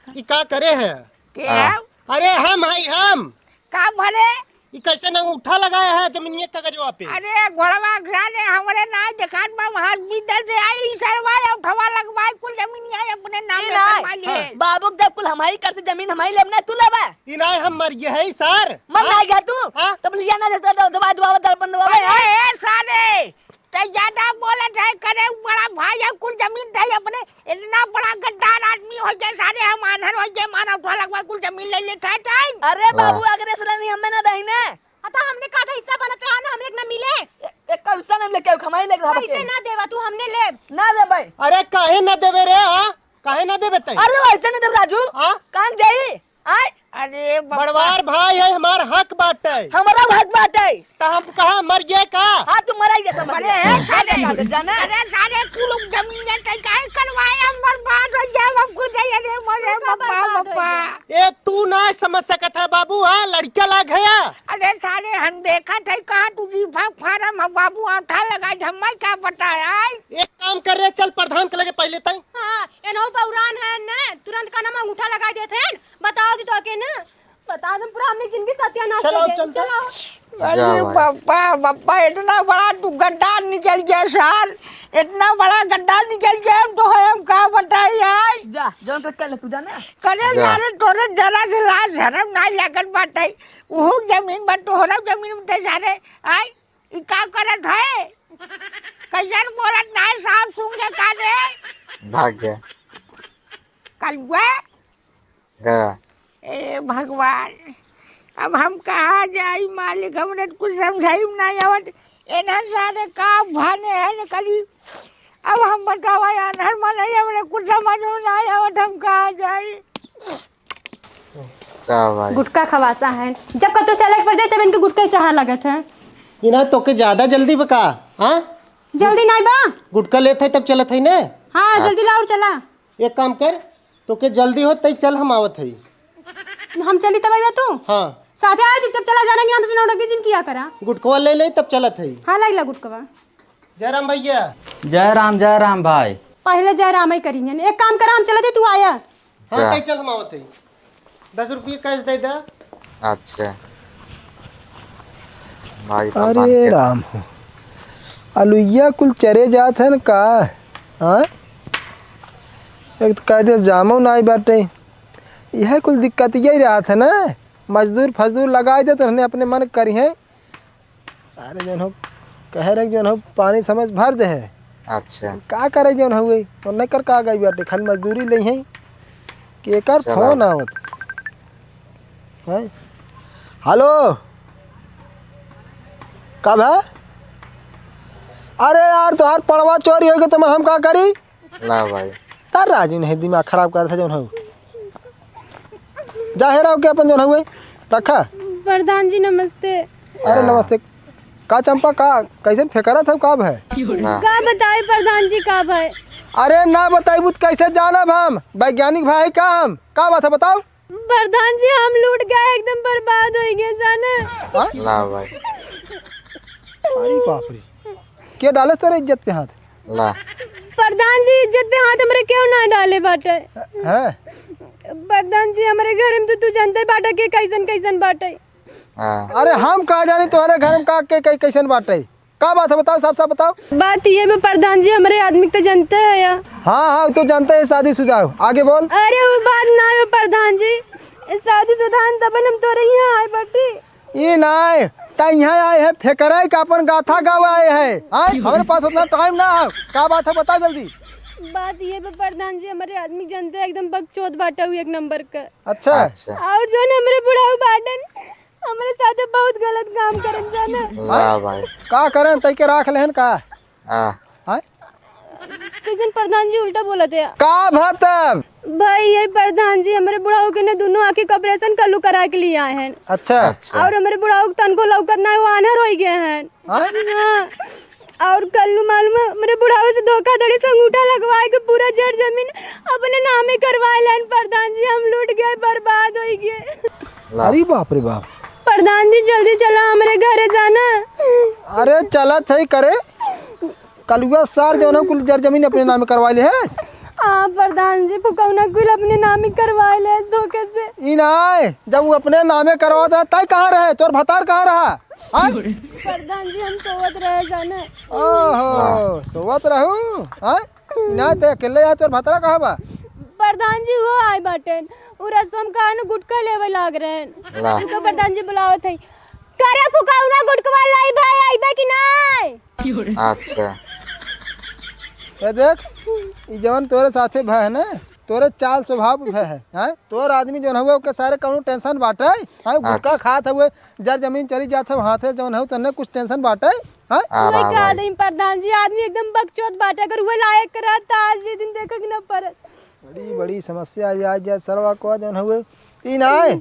ई का करे है? के हाँ। है? अरे हम है हम। का भरे? ई कैसे ना उठा लगाया है जमीनिया कागजवा पे? अरे घोड़वा जाने हमरे ना देखात बा, हॉस्पिटल से आई, ई सरवा उठवा लगवाई, कुल जमीनिया अपने नाम ई पे ना। करवा लिए। हाँ। बाबू जब कुल हमारी करते जमीन हमारी लेब ना, तू लेबा? ई ना हम मर गए है सर। मर हाँ? ना गया तू? हाँ? तब लिया ना देता, दवा, दवा, दर्पण दवा, अरे हाँ? ए सारे, ते ज्यादा बोलत है, करे बड़ा भाई है, कुल जमीन ते अपने, इतना बड़ा गद्दार आदमी हो जाए, सारे हम आन्हर हो जाए, मारा उठा लगवा, कुल जमीन ले लेत है ते। अरे हाँ। बाबू, अगर ऐसा नहीं, हमें ना दही ने। अता हमने का हिस्सा बनत रहा ना, हमने के ना मिले। ए-, एक का हिस्सा नहीं लेके, हमारे लेके रहा कैसे बके। ना देवा तू, हमने लेब। ना दे भाई। अरे काहे ना देबे रे, हाँ? काहे ना देबे तै? अरे वैसे नहीं देब राजू। हाँ? कहाँ जाई? आय? अरे बप्पा। बड़वार भाई है, हमार हक बाटे। हमारा हक बाटे। त हम कहाँ मर गए का? हाँ, तू मरा ही गया समझ अरे ले। हे साले, जाना? अरे साले, कुल जमीन ये तय काहे करवाए, हम बर्बाद हो जाए, हम खुद ही, अरे मरे तू का बप्पा, बर्बाद हो बप्पा। जाए? ए, तू ना समझ सकत है बाबू, हाँ, लड़का लाग है। अरे साले, हम देखा थे कहाँ तू वजीफा फारम है बाबू, आंठा लगा, हमें का पता है, आय? एक काम कर रे, चल प्रधान के लगे पहले तई। हाँ, एनहु बौरान है न, तुरंत का नाम अंगूठा लगा देते हैं। बताओ दी तो के न, बता दम पूरा हमने जिंदगी सत्यानाश चलो, कर दे। चल, चल। चलो। अरे जाओ भाई। बप्पा, बप्पा, इतना बड़ा तू गद्दार निकल गया सार, इतना बड़ा गद्दार निकल गया, हम तो है, हम का बताई आज। जा, जौन कर, कर ले तू, जा ना। करे जा। सारे तोरे जरा से लाज शरम ना लगत बाटे, उहू जमीन बा, तोहरा जमीन बा, ते सारे, आय, ई का करत है? कैसन बोलत ना है, साफ सूंघ के का दे? भाग गया। कलुआ? गया। ए भगवान, अब हम कहाँ जाई मालिक, हमरे कुछ समझाई में नहीं आवत। एना सारे का भाने है न करी। अब हम बतावा यार, हर मन है, हमरे कुछ समझ में नहीं आवत, हम कहाँ जाई? का भाई? गुटखा खवासा है, जब कतो चले के पड़ जाए, तब इनके गुटखा ही चाहा लगत है। इना तोके ज्यादा जल्दी बा का? हाँ? जल्दी नहीं बा। गुटखा लेत है तब चलत है ने? हाँ, हाँ। जल्दी ला और चला। एक काम कर, तोके जल्दी हो तई चल, हम आवत है। हम चली तब आइबा तू? हाँ। साथे आ, चुपचाप चला जाना कि हमसे नौटंकी जिन किया करा। गुटखवा ले ले तब चलत है। हाँ, लाई ला गुटखवा। जय राम भैया। जय राम, जय राम भाई। पहले जय राम ही करिहन। एक काम करा, हम चलत ही, तू आया। हाँ, जा। तई चल, हम आवत है। दस रुपये cash दे दे। अच्छा। भाई, भगवान अरे के राम हो, अलुइया कुल चरे जात है न का? हाँ, एक तो कह दे जामो ना आई बाटे, यह कुल दिक्कत यही रहत है ना, मजदूर फजदूर लगाई दे तो उन्हें अपने मन करी है। अरे जौन हो, कहे रहे जौन हो, पानी समय से भर दे है। अच्छा। का करे जौन हुए, तो नहीं कर का गई बाटे, खाली मजदूरी ले हैं कि एकर चला। फोन आवत है। हेलो, कब है? अरे यार, तोहार पड़वा चोरी हो गई, तो हम का करी? ना भाई। तार राजू नहीं दिमाग खराब करत है जौन हऊ। जा हेराव के अपन जौन हऊ रखा। प्रधान जी नमस्ते। अरे हाँ। नमस्ते। का चंपा, का कैसन फेकरत हऊ, का भय? ना। का बताई प्रधान जी, का भय? अरे ना बताइबू त कैसे जानब हम? वैज्ञानिक भाई का हम? का बात है बताओ? प्रधान जी, हम लूट गए, एकदम बर्बाद हो गए, जाने। हाँ? ना भाई। अरे बाप रे, के डाले तोरे इज्जत पे हाथ? ना। प्रधान जी, इज्जत पे हाथ हमरे क्यों ना डाले बाटे? हैं? प्रधान जी, हमरे घर में तो तू जानते बाटे के कैसन कैसन बाटे। हाँ। अरे हम का जानी तोहरे घर में का के, के कैसन बाटे? का बात है बताओ, साफ साफ बताओ। बात ये बा प्रधान जी, हमरे आदमी के तो जानते हैं या। हाँ हाँ, वो तो जानते हैं, शादीशुदा हो। आगे बोल। अरे वो बात ना हो प्रधान जी, शादीशुदा हन तबन हम तोरे यहाँ आए बाटी। ई नाय, त यहाँ आए हैं फेकराई का अपन गाथा गावे आए हैं। आए, हमरे पास उतना टाइम ना है। का बात है बताओ जल्दी। बात ये बा प्रधान जी, हमरे आदमी जनते एकदम बकचोद बाटे, उ एक नंबर का। अच्छा। अच्छा। और जौन हमरे बुढ़ऊ बाटन, हमरे साथे बहुत गलत काम करन जाना। वाह भाई। का करन, तई के राख लेहन का? हाँ। हाँ? कैसन प्रधान जी उल्टा बोलत है? का भा तब? भाई, ये प्रधान जी, हमरे बुढ़ऊ के ने दुनो आँखी के ऑपरेशन कल्लू करा के लिए आए हैं। अच्छा। अच्छा। और हमरे बुढ़ऊ के तनको लौकत ना, वो आन्हर होइ गए हैं। हाँ? हाँ। और कल्लू मालूम है, हमरे बुढ़ऊ से धोखाधड़ी से अंगूठा लगवाए के पूरा जर जमीन अपने नामे करवाए लेन प्रधान जी, हम लूट गए, बर्बाद होइ गए। ला। अरे बाप रे बाप। प्रधान जी, जल्दी चला, हमरे घरे जाना। अरे चलत है करे, कलुआ सार जौन है कुल जर जमीन अपने नामे करवा ले है। हाँ प्रधान जी, फुकौना कुल अपने नामे करवा ले है धोखे से। ई नाय, जब वो अपने नामे करवात रहा, तय कहाँ रहे? तोर भतार कहाँ रहा? हाँ? प्रधान जी, हम सोवत रहे जाने। ओहो, सोवत रहू? हाँ? ई नाय, ते अकेले यहाँ, तोर भतार कहाँ बा? प्रधान जी, वो आए बाटेन। उ रस्तवा में कहा न गुटखा लेवे लाग रहे हैं। ला। उनका प्रधान जी बुलावत है। करे फुकौना गुटकवा लाई भाई, आइबे कि नाय? अच्छा। ए देख, ई जवन तोरे साथे भय है ना, तोरे चाल स्वभाव भय है, हैं? तोर आदमी जवन हुए, ओके सारे कौनो tension बाटे, हैं? गुटखा अच्छा। खात हुए, जर जमीन चली जात है, हाथे जवन है, तन्ने कुछ tension बाटे, हैं? हाँ, वही वाह, कहा वाह। नहीं प्रधान जी, आदमी एकदम बकचोद बाटे, अगर वह लायक रहत, तो आज ये दिन देखे के न पड़त। बड़ी, बड़ी समस्या आई, आज या सरवा को जौन हुए, ई ना है।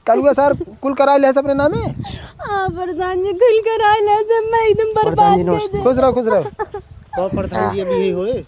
कलुआ सार कुल कराए लेस अपने नामे? हाँ, प्रधान जी, कुल कराए लेस, मैं एकदम बर्बाद प्रधान जी, कर नमस्ते। दे। खुश रहो, खुश रहो। तो प्रधान जी, अभी यही होए?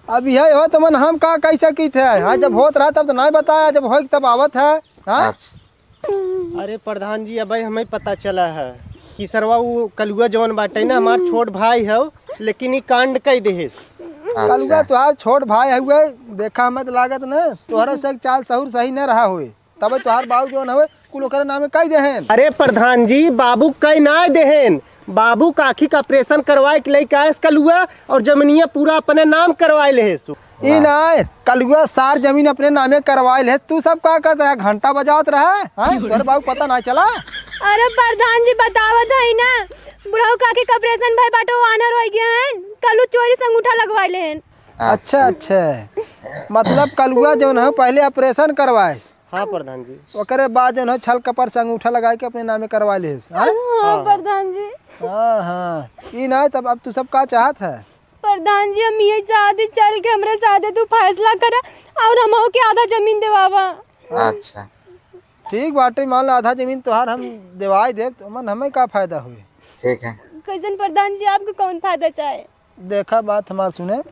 अभी यही हो, तो मन हम का कैसे की थे? हाँ, जब होत रहा, तब तो नहीं बताया, जब होए, तब आवत है। हाँ? अच्छा। अरे प्रधान जी, अबे हमें पता चला है कि सरवा वो कलुआ जवन बाटे ना, हमार छोट भाई है, लेकिन ई कांड कई देहेस। अच्छा। कलुआ तोहार छोट भाई हुए, देखा मत लागत न, तोहरा से चाल सहूर सही न रहा हुए, तबे तोहार बाबू जवन हुए, कुल ओकरे नामे कई देहेन। अरे प्रधान जी, बाबू कई ना देहेन, बाबू का आँखी का ऑपरेशन करवाए के लेके आएस कलुआ और जमीनिया पूरा अपने नाम करवाए लेहेस। ई वाह। नाय, कलुआ सार जमीन अपने नामे करवाए ले। तू सब का करत रहा? घंटा बजावत रहा? हाँ? तोहरे बाबू पता ना चला? अरे प्रधान जी बतावत है ना, बुढ़ऊ काकी का ऑपरेशन भाई बाटो आनर होइ गया है, कलू चोरी से अंगूठा लगवाए ले हैं। अच्छा, अच्छा। मतलब कलुआ जौन है पहले ऑपरेशन करवाए, हाँ प्रधान जी। ओकरे बाद जौन है छल कपट से अंगूठा लगाए के अपने नामे करवा ले, हाँ? हाँ, हाँ। प्रधान जी। हाँ, हाँ। ई नाय, तब अब तू सब का चाहत है? प्रधान जी, हम ये चाहत ही चल के हमरे साथे तू फैसला करा और हमहू के आधा जमीन देवावा। अच्छा। ठीक बाटे, मान ला आधा जमीन तोहार हम देवाई देब, तो मन हमें का फायदा हुए? ठीक है। कैसन प्रधान जी, आपको कौन फायदा चाहे? देखा बात हमार सुने,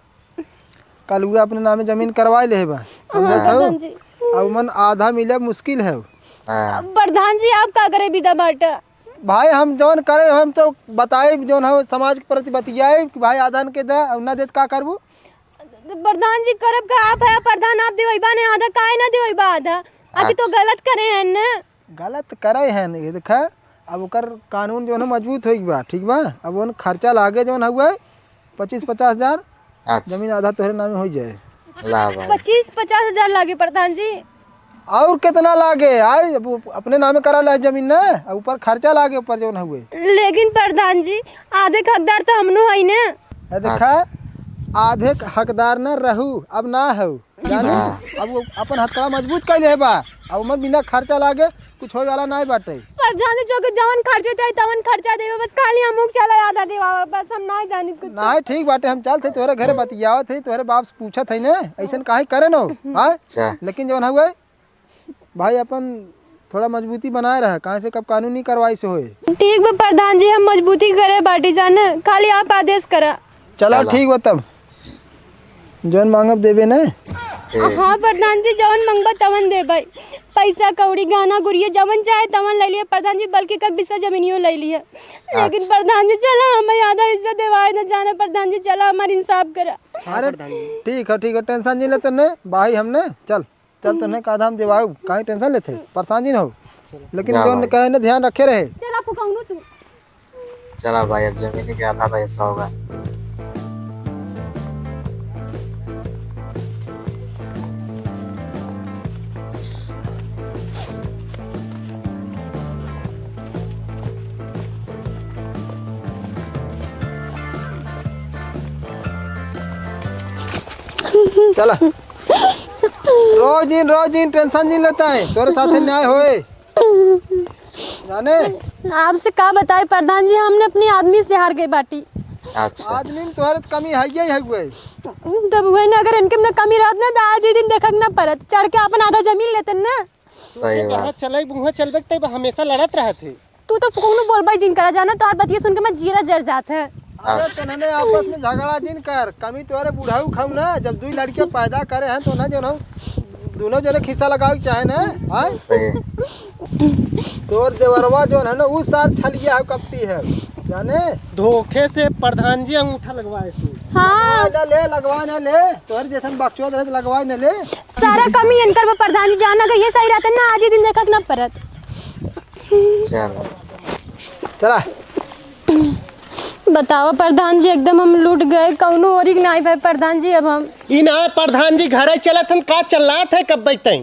कलुआ अपने नामे जमीन करवाए ले बा, समझत हाँ, हऊ? प्रधान जी। अब मन आधा मिले मुश्किल है। हाँ। प्रधान जी, आप का करे विदा बाटा? भाई, हम जौन करे, हम तो बताए, जौन हो समाज के प्रति बतियाए कि भाई, आधा के दे, और ना देत का करबू? तो प्रधान जी, करब का? आप है प्रधान, आप देवैबा ने आधा, काहे ना देवैबा आधा? अभी तो अच्छा। गलत करे हैं ना। गलत करे हैं, ये देखा, अब ओकर कानून जौन है मजबूत हो बा, ठीक बा? अब उन खर्चा लागे जौन हुआ है, पच्चीस पचास हजार, अच्छा। जमीन आधा तोहरे नामे हो जाए। ला भाई। पच्चीस पचास हजार लागे प्रधान जी। और कितना लागे? आए, अब वो अपने नामे करा ले जमीन ना, आ ऊपर खर्चा लागे ऊपर जौन हुए। लेकिन प्रधान जी, आधे के हकदार तो हमनो हई ना। ए देखा, अच्छा। आधे के हकदार ना रहू, अब ना हो। जानू, हाँ। अब वो अपन हथकड़ा मजबूत कर ले बा, अब उमर बिना खर्चा लागे कुछ होए वाला नहीं बाटे। प्रधान जी, जो कि जवन खर्चे चाहे तवन खर्चा देवे, बस खाली हमहू के चला आधा देवा, बस हम नहीं जानित कुछ। नहीं, ठीक बाटे, हम चलत है तोहरे घरे बतियावत है, तोहरे बाप से पूछत है ने, ऐसन काहे करे नो, हाँ? अच्छा। लेकिन जवन हुए, भाई, अपन थोड़ा मजबूती बनाए रहा, काहे से कब कानूनी कार्रवाई से होए। ठीक बा प्रधान जी, हम मजबूती करे बाटी जान, खाली आप आदेश करा। चला, चला। ठीक बा तब, जौन मांगब देबे न। ठीक। हाँ प्रधान जी, जौन मांगबा तवन देबै। पैसा कौड़ी, गहना गुरिया, जवन चाहे तवन ले लिए प्रधान जी, बल्कि कक बिस्सा जमीनियो ले लिए। लेकिन अच्छा। प्रधान जी, चला, हमें आधा हिस्सा देवाए न जाना प्रधान जी, चला, हमार इंसाफ करा। हाँ अरे, प्रधान जी। ठीक है, ठीक है, tension जिन ले तन्ने, भाई हमने, चल। चल, तन्ने का आधा हम देवाऊ, काहे tension लेथे? परेशान जिन हो। लेकिन जा जौन भाई। कहे न ध्यान रखे रहे। चला फुकाऊ न तू। चला भाई, अब जमीन के आधा आधा हिस्सा होगा। चला। रो जिन, रो जिन, tension जिन लेता है, तोरे साथे न्याय होए। जाने? आपसे का बताई प्रधान जी, हमने अपनी आदमी से हार गई बाटी। अच्छा। आदमी में तोहरे त कमी है ही है हुए। तब हुए ना, अगर इनके में कमी रहत ना, तो आज ही दिन देखक ना परत, चढ़ के अपन आधा जमीन लेते ना। सही बात। जहाँ चले, वहाँ चलबे के तब हमेशा लड़त रहत है। तू तो कौनो बोलबा जिन करा, जाना तोहार बतिया सुन के मैं जीरा जर जात है। अरे, तन्हने आपस में झगड़ा जिन कर, कमी तोहरे बुढ़ऊ खाऊ ना, जब दुई लड़के पैदा करे हैं तो ना, जो ना, दोनों जने खिस्सा लगावे के चाहे ना, हाँ? सही। तोर देवरवा जो है ना, उ सार छलिया है, कपटी है, जाने? धोखे से प्रधान जी अंगूठा लगवाए तू। हाँ। लगवा ना ले, लगवा ना ले, तोहरे जैसन बकचोद रहे तो लगवा ना ले। सारा कमी इनकर बा प्रधान जी, जाना अगर ये सही रहते ना, आज ही दिन देखक ना परत। चलो। चला। बताओ प्रधान जी, एकदम हम लूट गए, कौनो ओरिक नाई भाई प्रधान जी। अब हम ई ना प्रधान जी, घरे चलत हन, का चलात है कब बैठे?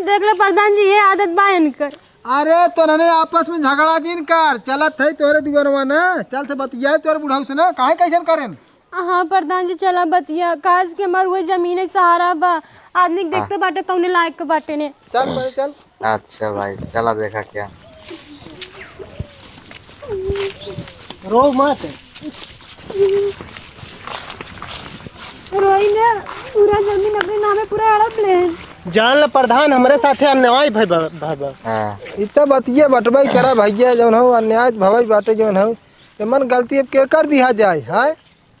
देख लो प्रधान जी, ये आदत बा इनकर। अरे तन्हने आपस में झगड़ा जिन कर, चलत है तोहरे दुआरवा ना, चल से बतियाए तोहरे बुढ़ऊ से ना, काहे कैसन करेन? हाँ प्रधान जी, चला बतिया, काज के हमार वही जमीन है, सहारा बा। आदमी के हाँ। देखते बाटे कौने लायक के बाटे ने। चल पहले चल। अच्छा भाई, चला देखा क्या। रो मत। रोई ना, पूरा जमीन अपने नामे पूरा हड़प ले। जान ल प्रधान, हमरे साथे अन्याय भय बा, भय बा। हाँ। इतना बतिये बटबई करा भैया, जौन हो अन्याय भवई बाटे जौन हो, एमन गलती अब के कर दिया जाए, हाँ?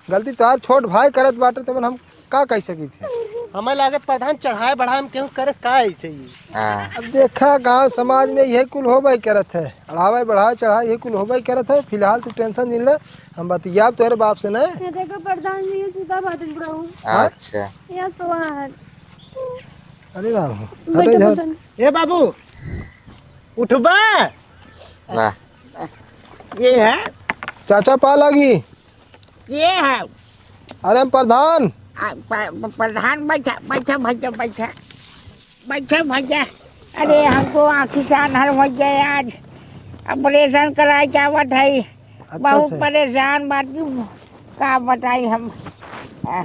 गलती तोहार छोट भाई करत बाटे, तो हम का कह सकी थे? हमें लागत प्रधान चढ़ाए बढ़ाए में केहू करे से का ऐसे ही? हाँ। अब देखा, गांव समाज में यही कुल होबे करत है, अढ़ावे बढ़ावे चढ़ावे यही कुल होबे करत है। फिलहाल तू tension जिन ले, हम बतियाब तोहरे बाप से न। ये देखो प्रधान जी, ये सीधा बात है, बुढ़ऊ। हाँ। अच्छा। ये सोआ है। अरे राम, बैठो हटो इधर। प्रधान। ए बाबू, उठबा? वाह। ये है। चाचा पा लागी। के है? अरे हम प्रधान। आ, प-, प-, प्रधान बैठा, बैठा भैया, बैठा। बैठा भैया। अरे हमको आँखी से आन्हर होइ गए आज। Operation कराए के आवत है। अच्छा, बहुत अच्छा। परेशान बाटी। का बताई हम? आ,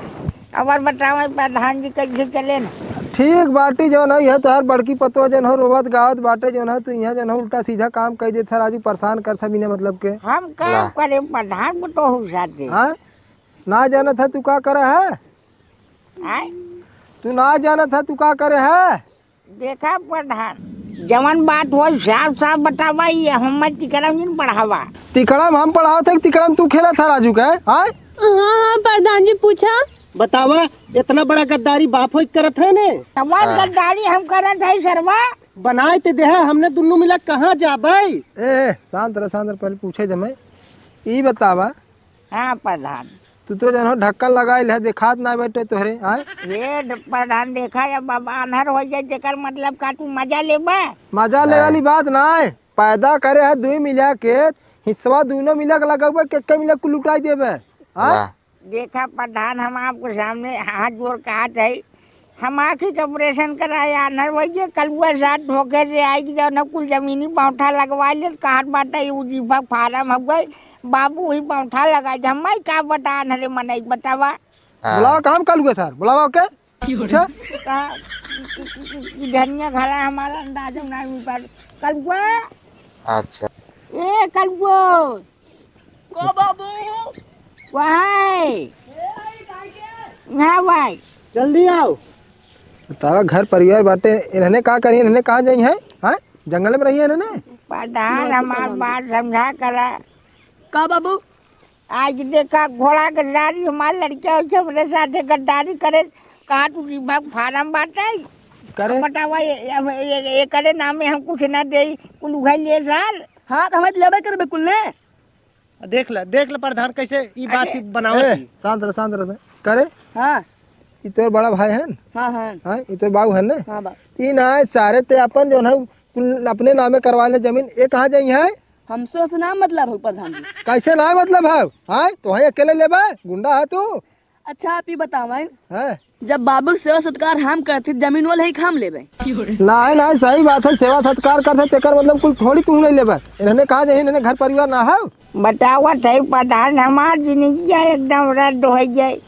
अवर बतावे प्रधान जी कैसे चले न? ठीक बाटी जौन है, यह तोहार बड़की पतोह जौन हो रोवत गावत बाटे जौन है, तू यहाँ जौन हो उल्टा सीधा काम कह देत है राजू, परेशान करत है बिना मतलब के। हम काम ला। करे प्रधान पतोह साथे। हाँ? ना जानत है तू का करे है? आय? तू ना जानत है तू का करे है? देखा प्रधान, जवन बात हो साफ साफ बतावा, ये हमें तिकड़म जिन पढ़ावा। तिकड़म हम पढ़ावत है, तिकड़म तू खेलत है राजू के, आय? हाँ, हाँ, प्रधान जी पूछा। बतावा, इतना बड़ा गद्दारी बाप होई करत है ने? तवन हाँ। गद्दारी हम करत है सरवा। बनाए ते देहा, हमने दुन्नू मिला कहाँ जाबै? ए, ए, शांत रह, शांत रह, पहले पूछे दे मैं। ई बतावा। हाँ प्रधान। तू तो जन हो ढक्कन लगाइल है, देखात ना बैठे तोहरे, हाँ? ये ड-, प्रधान देखा या बाबा आन्हर हो जाए, जेकर मतलब का तू मजा लेबा? मजा ले हाँ। वाली बात ना है। पैदा करे है दुई मिला के, हिस्सा दुनों मिला के लगबे, के, के मिला कुल लुटाई देबे, हाँ? वाह। देखा प्रधान, हम आपके सामने हाथ जोड़ के हाथ है, हम आँखी के operation कराए आन्हर वही कलुआ साथ धोखे से आई कि जौन कुल जमीनी बौठा लगवा ले, कहत बाटे उ जीभक फार्म हो गई, बाबू ही बौठा लगा दे। हम का बता आन्हरे मनई बतावा। हाँ। बुलावा काम कलुआ सार, बुलावा ओके। अच्छा? का, धनिया घरा हमारा अंदाज में नहीं मिल पा कलुआ। अच्छा। ए कलुआ। को बाबू? वहाँ है। हाँ भाई। जल्दी आओ। बतावा, घर परिवार बाटे, इन्हने का करी, इन्हने कहाँ जाई हैं? हाँ? जंगल में रही है इन्हने? प्रधान, हमार बात समझा करा। का बाबू? आज देखा, घोड़ा के सारी हमार लड़किया होइछे, हमरे साथे गद्दारी करे। कहा तू जीभक फार्म बाटे? करे। बतावा, ये, ये, ये, ये करे नाम में हम कुछ ना देई, कुल उघाई ले सार। हाँ, तो हमें लेबे करबे कुल ने। देख ले, देख ले प्रधान, कैसे ई बात अरे। ही बनावत ए, ही। शांत रह, शांत रह, करे? हाँ। ई तोर बड़ा भाई है न? हाँ, हाँ। हाँ, ई तोर बाबू है न? हाँ, बा। ई ना है, सारे ते अपन जौन है, कुल अपने नामे करवा ले जमीन, ये कहाँ जाई है? हमसे उसे ना मतलब है प्रधान जी। कैसे ना मतलब है? हाँ, तो वहीं अकेले लेबे? गुंडा है तू? अच्छा, आप ही बतावें। हाँ। जब बाबू के सेवा सत्कार हम करते, जमीन वाले ही हम लेबे। ना, ना, सही बात है, सेवा सत्कार करते, तेकर मतलब कुल थोड़ी तू नहीं लेबे। इन्हने कहाँ जाई, इन्हने घर परिवार ना है। बतावत है प्रधान, हमार जिंदगी है एकदम रद्द हो गई।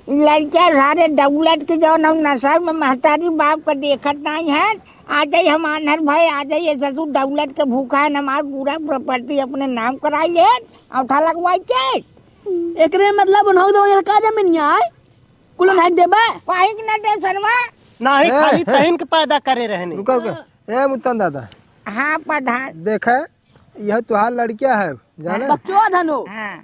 लड़का सारे दौलत के जौन हम नशा में महतारी बाप का देखत नाहीं है। आ जाई हम आन्हर भय, आ जाई ये ससुर दौलत के भूखा है, हमार पूरा प्रॉपर्टी अपने नाम कराई ले, औठा लगवाई के। एकरे मतलब उन्हों दो लड़का जमीन नहीं आए, कुल हम हैक देबे। पाहिक ना दे सरवा। नाही, ए, खाली ए। तहिन के पैदा करे रहने। रुका, रुका। ए, मुत्तन दादा। हाँ, प्रधान। देखे, यह तुहार लड़किया है, जाने? बच्चो धनो। हाँ।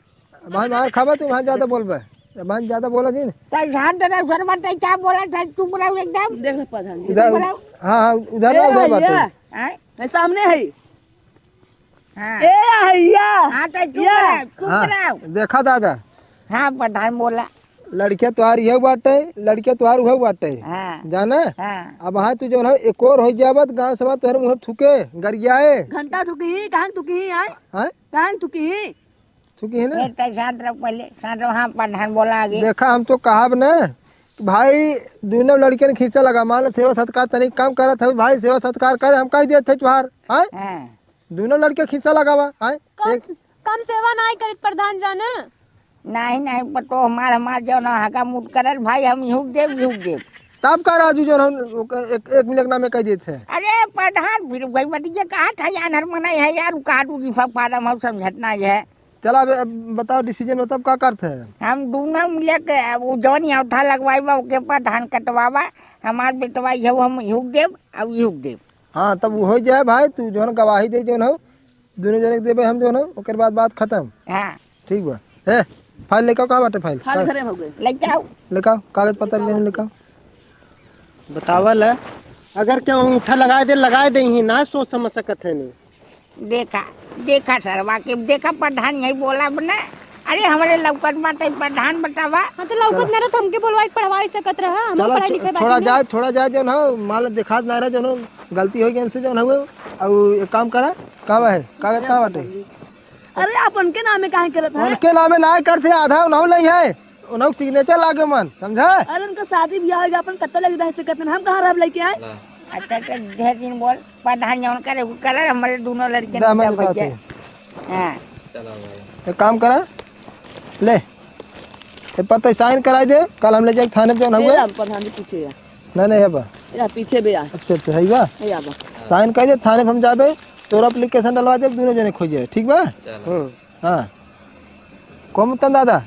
भाई मार खाबा, तू भाई ज्यादा बोलबे। भाई ज्यादा बोला जी। तो शांत रह, सरवा, तै क्या बोला था? चुप रहो एकदम। देख ले प्रधान जी। उधर, चुप रहो। हाँ, हाँ, उधर ए, ना, उधर बात भैया। है। हाँ? ए, सामने है। हाँ। ए, भैया। हाँ, तो चुप या। रहो, चुप हाँ, रहो। देखा दादा। हाँ, प्रधान बोला। लड़किया तोहार इहउ बाटे, लड़किया तोहार उहउ बाटे। हाँ। जाने? हाँ। अब हाँ तू जौन है एक और होइ जाबत, गाँव समाज तोहरे मुँह थूके, गरियाए। घंटा थूकी, कहाँ थूकी आए? हाँ? कहाँ थूकी? थूकी है ना? ए, तै शांत रहो पहले, शांत रहो। हाँ, प्रधान बोला आगे। देखा, हम तो कहब ना कि भाई दोनों लड़कियन खींचा लगा, मान लो सेवा सत्कार तनिक कम करत है भाई, सेवा सत्कार करे, हम कह दिए थे तुहार, हाँ? हाँ। दोनों लड़के खींचा लगावा, हाँ? कम, एक कम सेवा नाहीं करित प्रधान जाने। नाहीं, नाहीं, पतो हमार, हमार जौन हगा मुट करल भाई, हम इहुक देब, इहुक देब। तब का राजू जौन हम एक, एक मिनट नामे कह देते हैं। अरे प्रधान, फिर वही बतिया कहा था यार, हर मना है यार, उ काटू की फा-, फार्म हम समझत ना है। चला अब, अब बताओ decision बताओ, का करते हैं? हम दोनों मिले के, अब उ जौन औठा लगवाई बा, ओके पर धान कटवावा, हमार बेटवा इहु हम इहुक देब, अब इहुक देब। हाँ, तब उ होइ जाए भाई, तू जौन गवाही दे जौन हो, दोनों जने के देबे हम जौन हो, ओकर बाद बात खतम। हाँ। ठीक बा। ए, file लेके आओ, कहाँ बाटे file? File का-, घरे हो गए। लेके आओ। लेके आओ, कागज पत्तर लेने लेके आओ। बतावल है, अगर केहू अंगूठा लगाए दे, लगाए दे ही ना, सोच समझ सकत है नहीं। देखा, देखा सरवा के, देखा प्रधान यही बोला बना। अरे हमरे लौकत बाटे प्रधान बतावा। हाँ, तो लौकत चलो। ना रहो तो हमके बोलवाई के पढ़वाई सकत रहा, हम चलो, पढ़ाई लिखाई थो-, थोड़ा बाकी ना। जाए, थोड़ा जाए जौन हो, मान लो देखात ना रहे जौन हो, गलती हो गई इनसे जौन हो, अब एक काम करा, का बा है, कागज का बाटे? अरे आप उनके नामे काहे करत हैं? उनके नामे ना करते, आधा उन्हों नहीं है, उन्हों signature लागे मन, समझा? अरे उनका शादी ब्याह हो गया, अपन कत्ता लगे रह सकत हैं, हम कहाँ रहब लेके आए? अच्छा, तो ढेर दिन बोल, प्रधान जौन करे, वो करे, हमारे दोनों लड़के दे, हम निकाल बताते भैया। हैं। हाँ। चलो भाई। एक काम करा, ले, ये पता sign कराई दे, कल हम ले जाए थाने पे जौन ए हुए। राम प्रधान जी पीछे है। नहीं, नहीं, ये बा। या पीछे भी आ। अच्छा, अच्छा, है बा? या बा। Sign कर दे, थाने पे हम जाबे, तोर application डलवा दे, दोनों जने खोजे, ठीक बा? चलो। हम्म। हाँ। कौन मुत्तन दादा?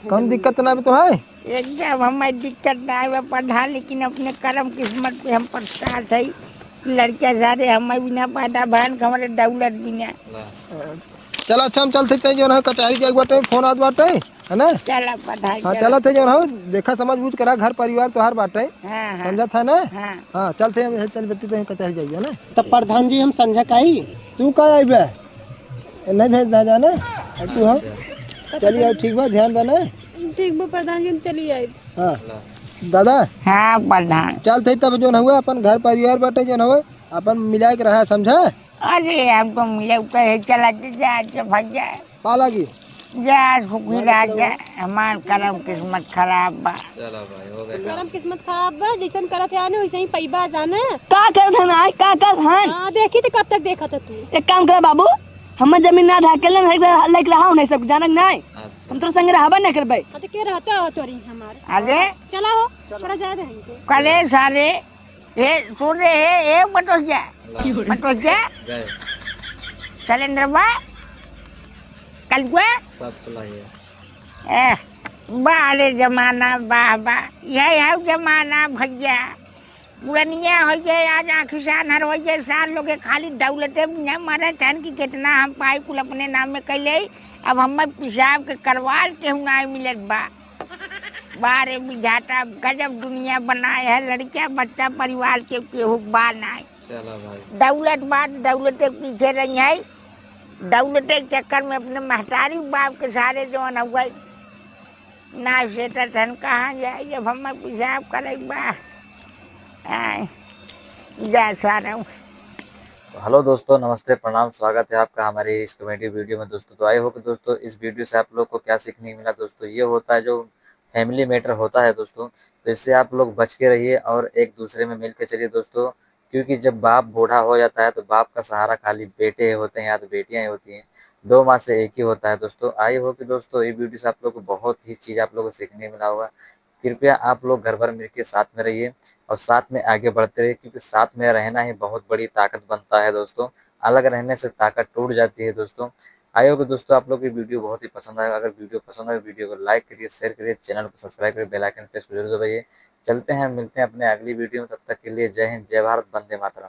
कौन दिक्कत ना भी तो है? एकदम हमें दिक्कत ना है, पढ़ा, लेकिन अपने करम किस्मत पे हम पछतात है। लड़का सारे हमें बिना पैदा भन, हमारे दौलत बिना। ना। चला, अच्छा, हम चलते हैं, जौन है, कचहरी जाए बाटे, phone आत बाटे, है ना? चला, पढ़ाई हाँ, चला। चलत है, जौन है, देखा, समझ बूझ करा, घर परिवार तोहार बाटे, हाँ, हाँ। समझत है ना? हाँ। हाँ, चलते हैं, हम चल बेटी, तो कचहरी जाइए ना। तब प्रधान जी, हम संझा का ही। तू का आइबे? नहीं भेज ना जाना, अब तू हम अच्छा। चली आओ, ठीक बा, ध्यान बा ना? ठीक बा प्रधान जी, हम चली आइब। हाँ। ला। दादा। हाँ, प्रधान। चलते तब जौन हुआ, अपन घर परिवार बाटे, जौन हुआ, अपन मिलाए के रहा, समझा? अरे, हम तो मिले कहे चला जा, जा, जा भैया। पाला की? जा, सुखी रह जा, हमार करम किस्मत खराब बा। चलो भाई, हो गए काम। करम किस्मत खराब बा, जैसन करत है आने, वैसे ही पैबा जाने। का करत हन आय, का करत हन? हाँ, देखी तो कब तक देखत है तू? एक काम करा बाबू, हमर जमीन ना धाके लेन, लाइक रहा, लाइक रहा नहीं सब, जानक नहीं। अच्छा। हम तोर संगे रहबा नहीं करबे। हाँ, तो के रहता हो तोरी हमार? अरे। चला हो, थोड़ा जाए दे हमके। कले सारे, ए, सुन रे, ए, ए, बटोहिया। ला। बटोहिया। गए। शैलेंद्र बा। कल को? सब चला गया। ए, बा रे जमाना, बा, बा। यह है जमाना भैया। पुरनिया हो गए, आज आँख से आन्हर हो गए, सार लोग के खाली दौलते बिना मरत हन कि कितना हम पाई कुल अपने नाम में कैले। अब हमें पेशाब के करवाल केहू ना मिलत बा। बारे विधाता, गजब दुनिया बनाए है, लड़किया बच्चा परिवार के केहू बा नाय। चला भाई। दौलत बा, दौलत के पीछे रही है, दौलत के चक्कर में अपने महतारी बाप के सारे जौन हुआ ना सेटत हन, कहाँ जाए, जब हमें पेशाब करे बा। आय, जा सारे। तो हेलो दोस्तों, नमस्ते, प्रणाम, स्वागत है आपका हमारे इस comedy video में दोस्तों। तो I hope दोस्तों, इस video से आप लोग को क्या सीखने मिला दोस्तों, ये होता है जो family matter होता है दोस्तों, तो इससे आप लोग बच के रहिए और एक दूसरे में मिल के चलिए दोस्तों, क्योंकि जब बाप बूढ़ा हो जाता है तो बाप का सहारा खाली बेटे होते हैं या तो बेटियां ही होती हैं, दो माँ से एक ही होता है दोस्तों। I hope कि दोस्तों, ये video से आप लोग को बहुत ही चीज़ आप लोग को सीखने मिला होगा। कृपया आप लोग घर भर मिलके साथ में रहिए और साथ में आगे बढ़ते रहिए, क्योंकि साथ में रहना ही बहुत बड़ी ताकत बनता है दोस्तों। अलग रहने से ताकत टूट जाती है दोस्तों। I hope दोस्तों आप लोग की video बहुत ही पसंद आएगा। अगर video पसंद आए, video को like करिए, share करिए, channel को subscribe करिए, bell icon press जरूर दबाइए। चलते हैं, मिलते हैं अपने अगली video में। तब तक के लिए जय हिंद, जय भारत, वंदे मातरम।